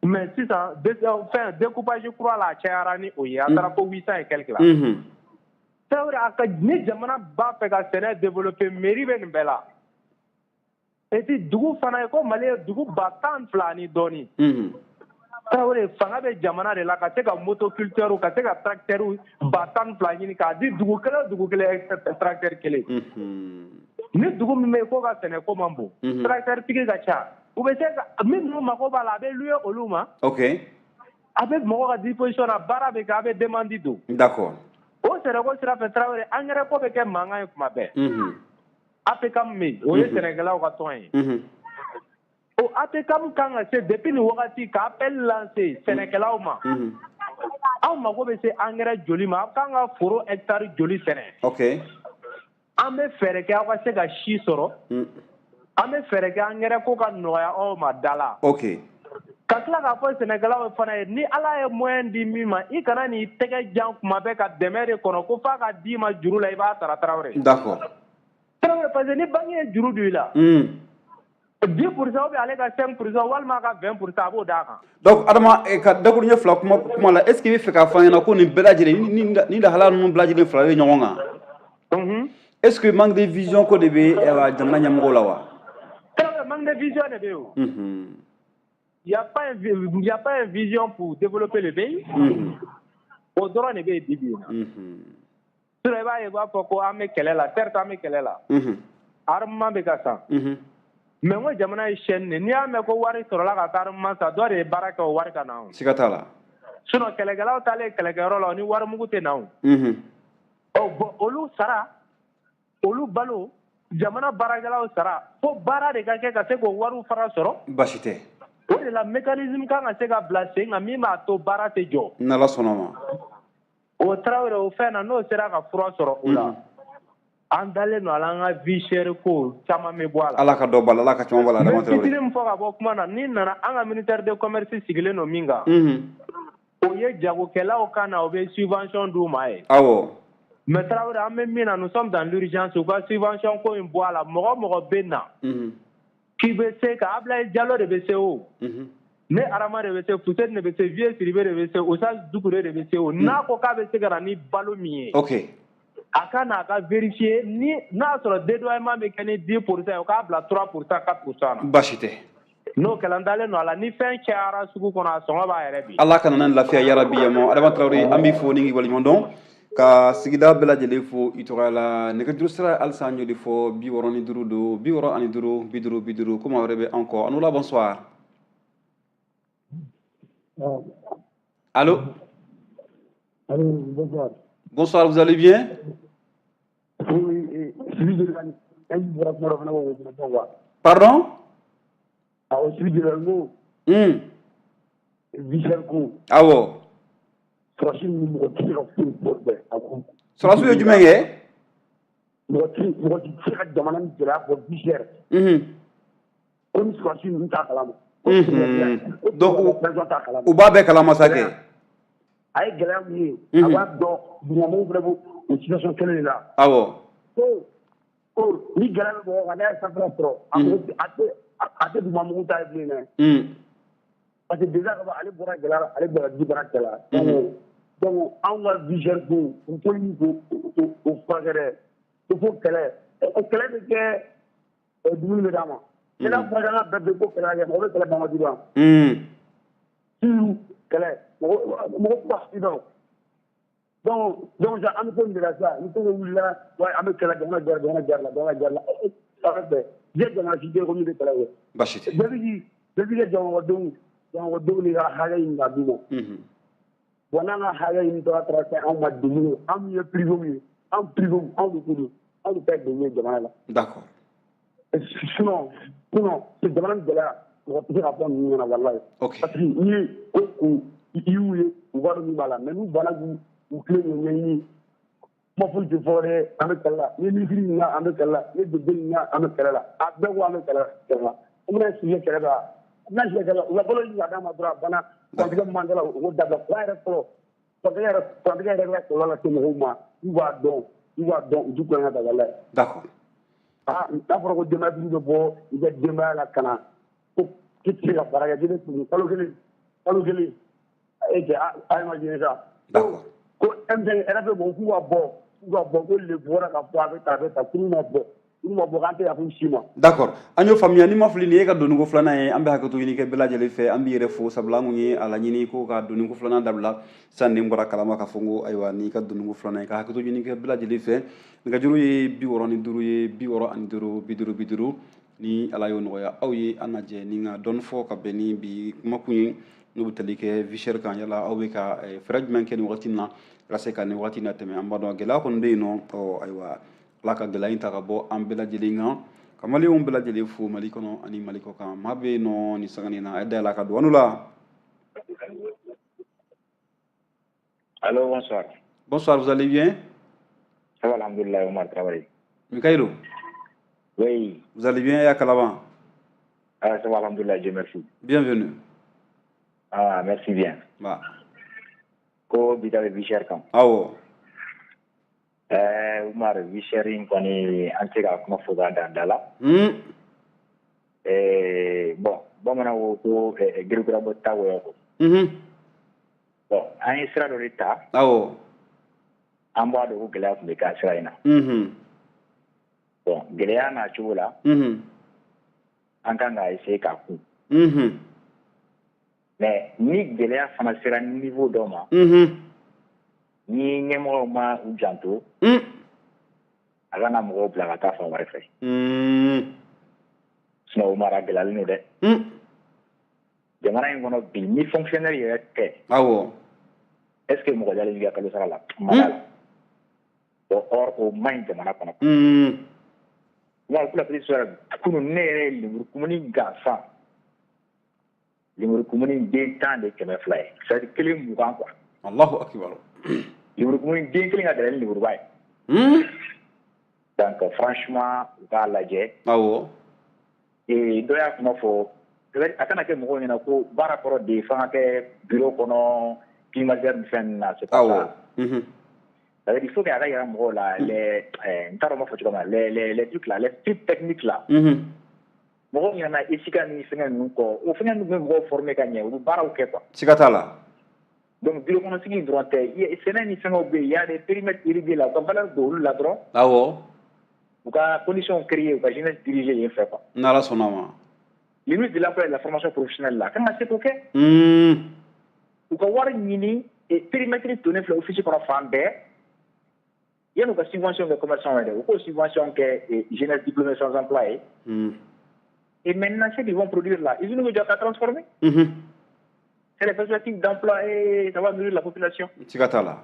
Mais sisan fɛn découpage kura la, a cayara ni o ye, a taara fo 800 et quelque la. Tarawele, a ka ni jamana b'a fɛ ka sɛnɛ développer, mairie bɛ nin bɛɛ la. Et puis dugu fana ye ko Mali ye dugu 12 000 ni dɔɔnin. Tarawele, fanga bɛ jamana de la ka se ka motoculteur, ka se ka tracteur 12 000 ɲini k'a di dugu kelen o dugu kelen, tracteur kelen. Ni dugu min bɛ yen k'o ka sɛnɛko man bon, tracteur tigi ka ca, u bɛ se ka min ninnu mako b'a la, a bɛ louer olu ma. A bɛ mɔgɔ ka disposition na, baara bɛ kɛ, a bɛ demande don. O sɛnɛko sira fɛ, Tarawele, engrais ko bɛ kɛ mankan ye tuma bɛɛ. APCAM bɛ yen, o ye sɛnɛkɛlaw ka tɔn ye. O APCAM kan ka se depuis nin wagati ka appel lancer sɛnɛkɛlaw ma. Aw mago bɛ se engrais joli ma? Aw kan ka foro hectare joli sɛnɛ? An bɛ fɛɛrɛ kɛ aw ka se ka si sɔrɔ. An bɛ fɛɛrɛ kɛ engrais ko ka nɔgɔya aw ma da la. Ka tila k'a fɔ sɛnɛkɛlaw fana ye, ni Ala ye moyen di min ma, i kana n'i tɛgɛ jan kuma bɛɛ ka dɛmɛ de kɔnɔ ko f'a ka d'i ma juru la, i b'a sara, Tarawele. Tarawele, parce que ni banque ye juru don i la, 10% ou bien ale ka 5% walima a ka 20%, a b'o d'a kan. Donc Adama, ka dakuruɲɛ fila kuma kuma la, est ce que i bɛ fɛ k'a fɔ an ɲɛna ko nin bɛɛ lajɛlen ni lahala ninnu bɛɛ lajɛlen faralen ɲɔgɔn kan, est ce que manque de vision ko de bɛ jamana ɲɛmɔgɔw la wa? Tarawele, manque de vision de bɛ yen o. Il y a pas une vision pour développer le pays. O dɔrɔn de bɛ yen bi bi in na. Sinon i b'a ye, u b'a fɔ ko an bɛ kɛlɛ la, certes an bɛ kɛlɛ la. Armement bɛ ka san. Mais n ko jamana ye chaîne de ye, n'i y'a mɛn ko wari sɔrɔla ka taa armement san, dɔ de ye baara kɛ o wari ka na o. Siga t'a la. Sinon kɛlɛkɛlaw taalen kɛlɛkɛyɔrɔ la, o ni warimugu tɛ na o. Ɔ bon, olu sara, olu balo, jamana baarakɛlaw sara, fo baara de ka kɛ ka se k'o wariw fana sɔrɔ. Baasi tɛ. O de la mécanisme kan ka se ka bila sen kan min b'a to baara tɛ jɔ. N'Ala sɔnna ma. O Tarawele, o fɛn na, n'o sera ka fura sɔrɔ o la, an dalen don a la, an ka vie chère ko caman bɛ bɔ a la. Ala ka dɔ b'a la, Ala ka caman bɔ a la. N Adama bɛ Tarawele. fitinin min fɔ ka bɔ kuma na, n'i nana an ka ministère de commerce sigilen don min kan, o ye jagokɛlaw ka na, o bɛ subvention d'u ma ye. Mais Traoré, an bɛ min na, nous sommes dans l'urgence. U ka subvention ko in bɔ a la, mɔgɔ mɔgɔ bɛ na k'i bɛ se ka, Ablaye Diallo de bɛ se o, ne Arama de bɛ se, Fuseni de bɛ se, Vieux Sidibe de bɛ se, Oustaz Doucouré de bɛ se o. N'a ko k'a bɛ se ka na ni balo min ye, a ka n'a ka vérifier ni n'a sɔrɔ dédouanement bɛ kɛ ni 10% ye, o k'a bila 3%, 4% na. Baasi tɛ. N'o kɛla, n dalen don a la, ni fɛn cayara sugu kɔnɔ, a sɔngɔ b'a yɛrɛ bi. Ala ka na ni lafiya yarabi. Yamɔ Adama Traoré, an b'i fo ni k'i waleɲuman dɔn, ka sigida bɛɛ lajɛlen fo i tɔgɔ la. Nɛgɛjuru sira halisa, an y'o de fɔ, 65 don, 65 50 50. Ko maa wɛrɛ bɛ an kɔ. An la, bonsoir. Allô? Allô, bonsoir. Bonsoir, vous allez bien? Oui, Pardon? Awɔ, Sibi Jɛnɛ. Vie chère ko. Awɔ. Sɔrɔsi ninnu, mɔgɔ tɛ se ka foyi fɔ bɛɛ a ko. Sɔrɔsiw ye jumɛn kɛ? Mɔgɔ tɛ se ka jamana ni gɛlɛya fɔ vie chère. Ko ni sɔrɔsi ninnu t'a kalama. Donc u b'a bɛɛ kalama sa kɛ. A ye gɛlɛya min ye, a b'a dɔn, dugumamɔgɔw fana b'o o situation kelen de la. Ko ni gɛlɛya bɛ mɔgɔ kan, n'a ye sanfɛla sɔrɔ, a tɛ dugumamɔgɔw ta ye bilen dɛ. Parce que déjà ka ban, ale bɔra gɛlɛya la, ale bɔra ji bara kɛlɛ la. Donc anw ka vie chère ko, u ko ɲini k'o furakɛ dɛ. Ko fo kɛlɛ, o kɛlɛ bɛ kɛ, dumuni bɛ d'a ma. Ne n'a furakɛ, an ka bɛɛ bɛ ko kɛlɛ kɛ, mɔgɔ bɛ kɛlɛ ban waati dɔn. Kɛlɛ, mɔgɔ b'a dɔn. Donc an bɛ ko min de la sisan, ni ko wulila, an bɛ kɛlɛ, jamana jara, jamana jara la, jamana jara la. A bɛ bɛn diɲɛ jamana si tɛ yen ko min tɛ kɛlɛ kɛ. Baasi tɛ. Bɛɛ b'i ka jamanadenw de ka hakɛ ɲini ka d'u ma. Bon, n'an ka hakɛ ɲini taara kɛ anw ma degun ye, anw ye privé ye, anw privé, anw de ko don, anw de ta ye degun ye jamana la. D'accord. Sinon jamana ni gɛlɛya, mɔgɔ tɛ se ka fɔ ninnu ɲɛna, walayi. Parce que n'i ye ko i y'u ye, u b'a dɔn min b'a la, mais n'u banna k'u tilen k'u ɲɛɲini, kuma foyi tɛ fɔ dɛ. An bɛ kɛlɛ la, ni ye minisiri ɲininka, an bɛ kɛlɛ la, ni ye député ɲininka, an bɛ kɛlɛ la, a bɛɛ ko an bɛ kɛlɛ la. An bɛna sigi kɛlɛ la, an bɛna sigi kɛlɛ la, u ka balo ɲini ka d'a ma dɔrɔn, a banna. Kurantigɛ min b'an da la, u k'o dabila. Kuran yɛrɛ fɔlɔ, kurantigɛ yɛrɛ bɛ kɔlɔlɔ lase mɔgɔw ma, n'u b'a dɔn, u t'u kulonkɛ ta walayi. D'accord. Aa, n'a fɔra ko denbayatigi bɛ bɔ i ka denbaya la ka na ko k'i tɛ se ka baara kɛ, k'i bɛ tugu kalo kelen, kalo kelen, e cɛ, a ye ma jɛn sa. D'accord. Ko M5 RFP mɔgɔw k'u ka bɔ, ko le bɔra ka fɔ a bɛ tan, a bɛ tan, k'u ma bɔ. K'an tɛ yafa si ma. D'accord, an y'o faamuya. N'i ma fili, nin ye ka donniko filanan ye. An bɛ hakɛto ɲini kɛ bɛɛ lajɛlen fɛ, an b'i yɛrɛ fo, sabula an kun ye a laɲini ko ka donniko filanan dabila. Sisan nin bɔra kalama k'a fɔ ko ayiwa, n'i ka donniko filanan ye, ka hakɛto ɲini kɛ bɛɛ lajɛlen fɛ. Nɛgɛjuru ye 65 ye, 65 50 50. Ni Ala y'o nɔgɔya aw ye, an lajɛ ni ka dɔɔni fɔ ka bɛn ni bi kumakun ye, n'o bɛ tali kɛ vie chère kan. Yala aw bɛ ka fɛɛrɛ jumɛn kɛ nin wagati in na walasa ka nin wagati in na tɛmɛ? An b'a dɔn gɛlɛya kɔni bɛ yen nɔ. Ɔ ayiwa, Ala ka gɛlɛya in ta ka bɔ an bɛɛ lajɛlen kan, ka maliyɛnw bɛɛ lajɛlen fo Mali kɔnɔ ani Mali kɔ kan. Maa bɛ yen nɔ nin sanga in na, a ye dayɛlɛ a ka don an la. Allô, bonsoir. Bonsoir, vous allez bien? Ça va, alhamdoulilah, Omar Traoré. Mikaïlo? Oui. Vous allez bien, à Kalaban? Ah, ça va, alhamdoulilah, Dieu merci. Bienvenue. Ah, merci bien. Bah. Ko bi ta bɛ vie chère kan. Awɔ. Umar, vie chère in kɔni, an tɛ se ka kuma fɔ k'a dan da la. Bon, bamananw ko gerikura bɔ ta wɔyɔ kɔ. Bon, an ye sira dɔ de ta. Awɔ. An b'a dɔn ko gɛlɛya tun bɛ k'a sira in na. Bon, gɛlɛya n'a cogo la. An kan ka essayer k'a kun. Mais ni gɛlɛya fana sera niveau dɔ ma, ni ɲɛmɔgɔw ma u janto, a kana mɔgɔw bila ka taa fan wɛrɛ fɛ. Sinon, Umar, a gɛlɛyalen don dɛ. Jamana in kɔnɔ bi, ni fonctionnaire yɛrɛ tɛ. Awɔ. Est ce que mɔgɔ dalen b'i ka kalo sara la? Ma d'a la. Bon, or o man ɲi jamana kɔnɔ. Wa pour la petite histoire, kunun ne yɛrɛ ye lemurukumuni gansan, lemurukumuni den 10 de 200 ye, c'est à dire kelen 20 quoi. Allahu akbar. Lemurukumuni den kelen ka gɛlɛn ni lemuruba ye. Donc franchement, u k'a lajɛ. Awɔ. Ee, dɔ y'a kuma fɔ, a kana kɛ mɔgɔw ɲɛna ko baara kɔrɔ de f'an ka kɛ bureau kɔnɔ, climatiseur ni fɛn ninnu na, c'est pas ça. C'est-à-dire il faut que a ka yira mɔgɔw la, les n t'a dɔn n b'a fɔ cogo min na, les trucs là, les trucs techniques là. Mɔgɔw ɲinɛna ESICA ni fɛngɛ ninnu kɔ, o fɛngɛ ninnu bɛ mɔgɔw former ka ɲɛ, u bɛ baaraw kɛ quoi. Siga t'a la. Donc bureau kɔnɔ sigi in dɔrɔn tɛ, sɛnɛ ni fɛngɛw bɛ yen, il y a des périmètres irrigués là, u ka valeur don olu la dɔrɔn. U ka conditions créer, u ka jeunesse diriger yen fɛ quoi. N'Ala sɔnna ma. Le ministre de l'Emploi et de la formation professionnelle là, kan ka se k'o kɛ. U ka wari ɲini, périmètre tonnen filɛ office kɔnɔ fan bɛɛ. Yanni u ka subvention kɛ commerçant ye dɛ, u k'o subvention kɛ jeunesse diplômée sans emploi ye. Et maintenant, ce qu'ils vont produire là, usine bɛ jɔ ka transformer. C'est les perspectives d'emploi et ça va nourrir la population. Siga t'a la.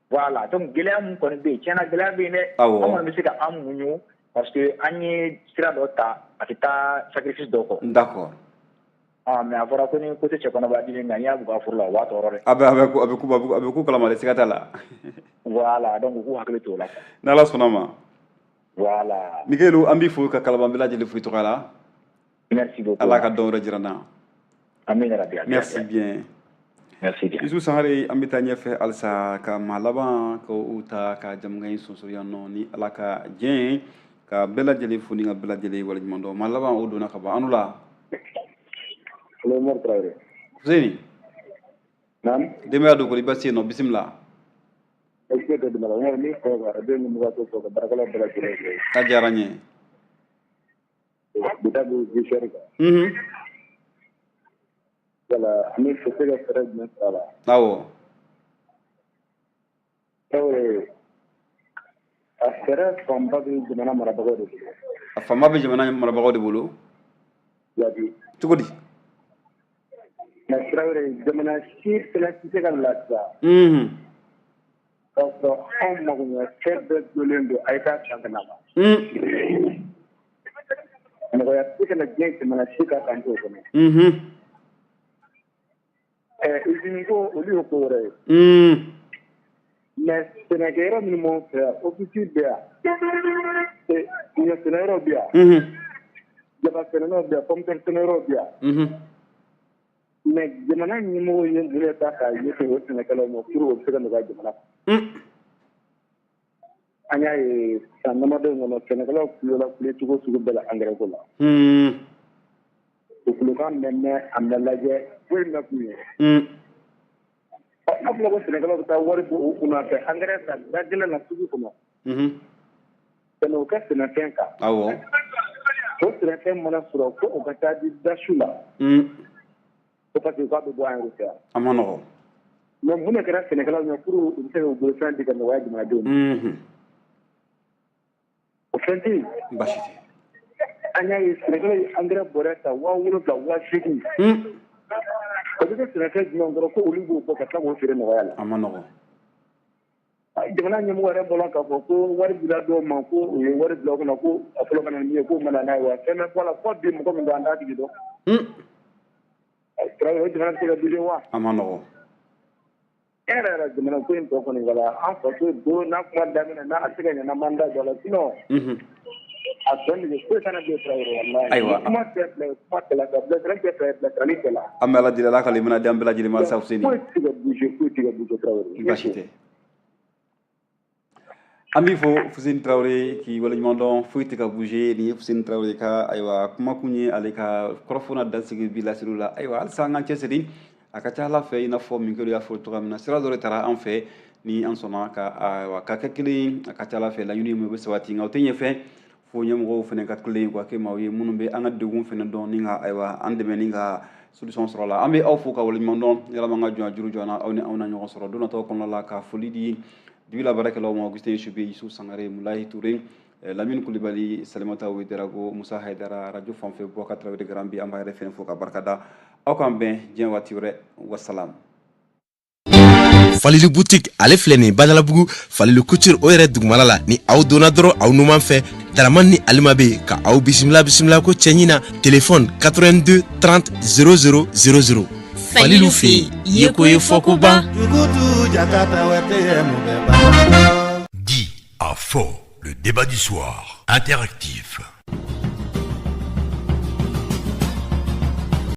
Voilà, donc gɛlɛya mun kɔni bɛ yen, tiɲɛna gɛlɛya bɛ yen dɛ. An kɔni bɛ se ka an muɲu parce que an ye sira dɔ ta, a tɛ taa sacrifice dɔ kɔ. D'accord. Ah, mais a fɔra ko ni ko tɛ cɛ kɔnɔba dimi nka n'i y'a bugɔ a furu la, o b'a tɔɔrɔ dɛ. A bɛ ku kalama dɛ, siga t'a la. Voilà, donc u k'u hakili to o la. N'Ala sɔnna ma. Voilà. Mikelu, an b'i fo ka Kalaban bɛɛ lajɛlen fo i tɔgɔ la. Merci beaucoup. Ala ka dɔn wɛrɛ jira n na. Amina rabi. Merci bien. Merci bien. Isu Sangare, an bɛ taa ɲɛfɛ halisa ka maa laban ka o ta ka jamukan in sonsoro yan nɔ ni Ala ka diɲɛ ye, ka bɛɛ lajɛlen fo ni ka bɛɛ lajɛlen waleɲuman dɔn. Maa laban o donna ka ban, an la. Allo, Umar Traoré. Fuseni. Naam. Denbaya don kɔni, baasi yen nɔ? Bisimila. Est-ce que tɛ dama la n b'i fɔ ka radio ɲɛmɔgɔ fo ka baarakɛlaw bɛɛ lajɛlen fo. A diyara n ye. Bi ta bɛ vie chère kan. Voilà, an bɛ se ka fɛɛrɛ jumɛn sɔrɔ a la? Traoré, a fɛɛrɛ fanba bɛ jamana marabagaw de bolo. A fanba bɛ jamana marabagaw de bolo. Jaabi. Cogo di? Mais Traoré, jamana si fɛnɛ tɛ se ka lafiya k'a sɔrɔ anw magoɲɛfɛn bɛɛ dulonnen don a ye taa san ka na ma. Nɔgɔya tɛ se ka na diɲɛ jamana si kan k'an to o kɔnɔ. Usine ko, olu ye ko wɛrɛ ye. Mais sɛnɛkɛyɔrɔ minnu b'anw fɛ yan, office bɛ yan, ɲɔ sɛnɛyɔrɔ bɛ yan, jaba sɛnɛyɔrɔ bɛ yan, pomme de terre sɛnɛyɔrɔ bɛ yan. Mais jamana ɲɛmɔgɔw ye mun de ta k'a ɲɛsin o sɛnɛkɛlaw ma pour que o bɛ se ka nɔgɔya jamana kɔnɔ? An y'a ye san damadɔ in kɔnɔ, sɛnɛkɛlaw kulela kule cogo sugu bɛɛ la engrais ko la. O kulokan bɛ mɛn, a bɛ lajɛ, foyi ma k'u ye. Ɔ, n'a fɔra ko sɛnɛkɛlaw bɛ taa wari bɔ u kunna ka engrais san da gɛlɛn na sugu kɔnɔ ka na o kɛ sɛnɛfɛn kan. O sɛnɛfɛn mana sɔrɔ ko o ka taa di dasu la. Ko parce que k'a bɛ bɔ an yɛrɛ fɛ yan. A ma nɔgɔn. Mais mun de kɛra sɛnɛkɛlaw ɲɛ pour u bɛ se k'u bolofɛn di ka nɔgɔya jamanadenw ma? O fɛn tɛ yen. Baasi tɛ. An y'a ye sɛnɛkɛlaw ye engrais bɔrɛ ta 7000, 8000. O bɛ kɛ sɛnɛfɛn jumɛn kɔrɔ ko olu b'o bɔ ka tila k'o feere nɔgɔya la? A ma nɔgɔn. Jamana ɲɛmɔgɔ yɛrɛ bɔra k'a fɔ ko wari dira dɔw ma, ko u ye wari bila o kunna, ko a fɔlɔ ka na ni min ye k'o ma na n'a ye wa fɛn bɛ bɔ a la fɔ bi, mɔgɔ min don an t'a tigi dɔn. O jamana bɛ se ka bouger wa? A ma nɔgɔn. E yɛrɛ yɛrɛ, jamana ko in tɔ kɔni, wala an faso don n'a kuma daminɛ n'a a tɛ se ka ɲɛ n'an m'an da don a la, sinon a tɔ nege foyi kana bilen Traoré, walahi. Ayiwa. Kuma tɛ bila, kuma tɛ la, bilasirali tɛ fɛ, bilasirali tɛ la. An bɛ Ala deli, Ala ka limaniya di an bɛɛ lajɛlen ma halisa Fuseni. Foyi tɛ se ka bouger, foyi tɛ se ka bouger Traoré. Baasi tɛ. An b'i fo Fuseni Traoré k'i waleɲuman dɔn. Foyi tɛ ka bouger, nin ye Fuseni Traoré ka ayiwa kumakun ye, ale ka kɔrɔfɔ na dansigi bi laseliw la. Ayiwa, halisa an k'an cɛsiri, a ka ca Ala fɛ, i n'a fɔ Minkelo y'a fɔ cogoya min na, sira dɔ de taara an fɛ ni an sɔnna ka ayiwa ka kɛ kelen, a ka ca Ala fɛ laɲini min bɛ sabati, nka o tɛ ɲɛfɛ fo ɲɛmɔgɔw fana ka tilen, ka kɛ maaw ye minnu bɛ an ka degun fana dɔn ni ka ayiwa an dɛmɛ ni ka solution sɔrɔ a la. An bɛ aw fo ka waleɲuman dɔn, yalama an ka jɔn juru jɔ aw ni anw na ɲɔgɔn sɔrɔ don nataw kɔnɔna la, ka foli di Dibila baarakɛlaw ma, Augustin Sube, Yusuf Sangare, Mulayi Ture, Lamine Kulibali, Salimata Ouedraogo, Musa Haidara, radio fanfɛ Boubacar Traoré Garambi, an b'a yɛrɛ fɛnɛ fo ka barika da. Aw k'an bɛn diɲɛ waati wɛrɛ, wasalam. Falilu boutique ale filɛ nin Badalabugu, Falilu couture o yɛrɛ dugumala la. Ni aw donna dɔrɔn, aw numan fɛ, Daraman ni Alima bɛ ka aw bisimila. Bisimila ko cɛɲi na, téléphone 82 30 00 00. Falilu fɛ yen, yeko ye fɔkoba. Dit à fort, le débat du soir, interactif.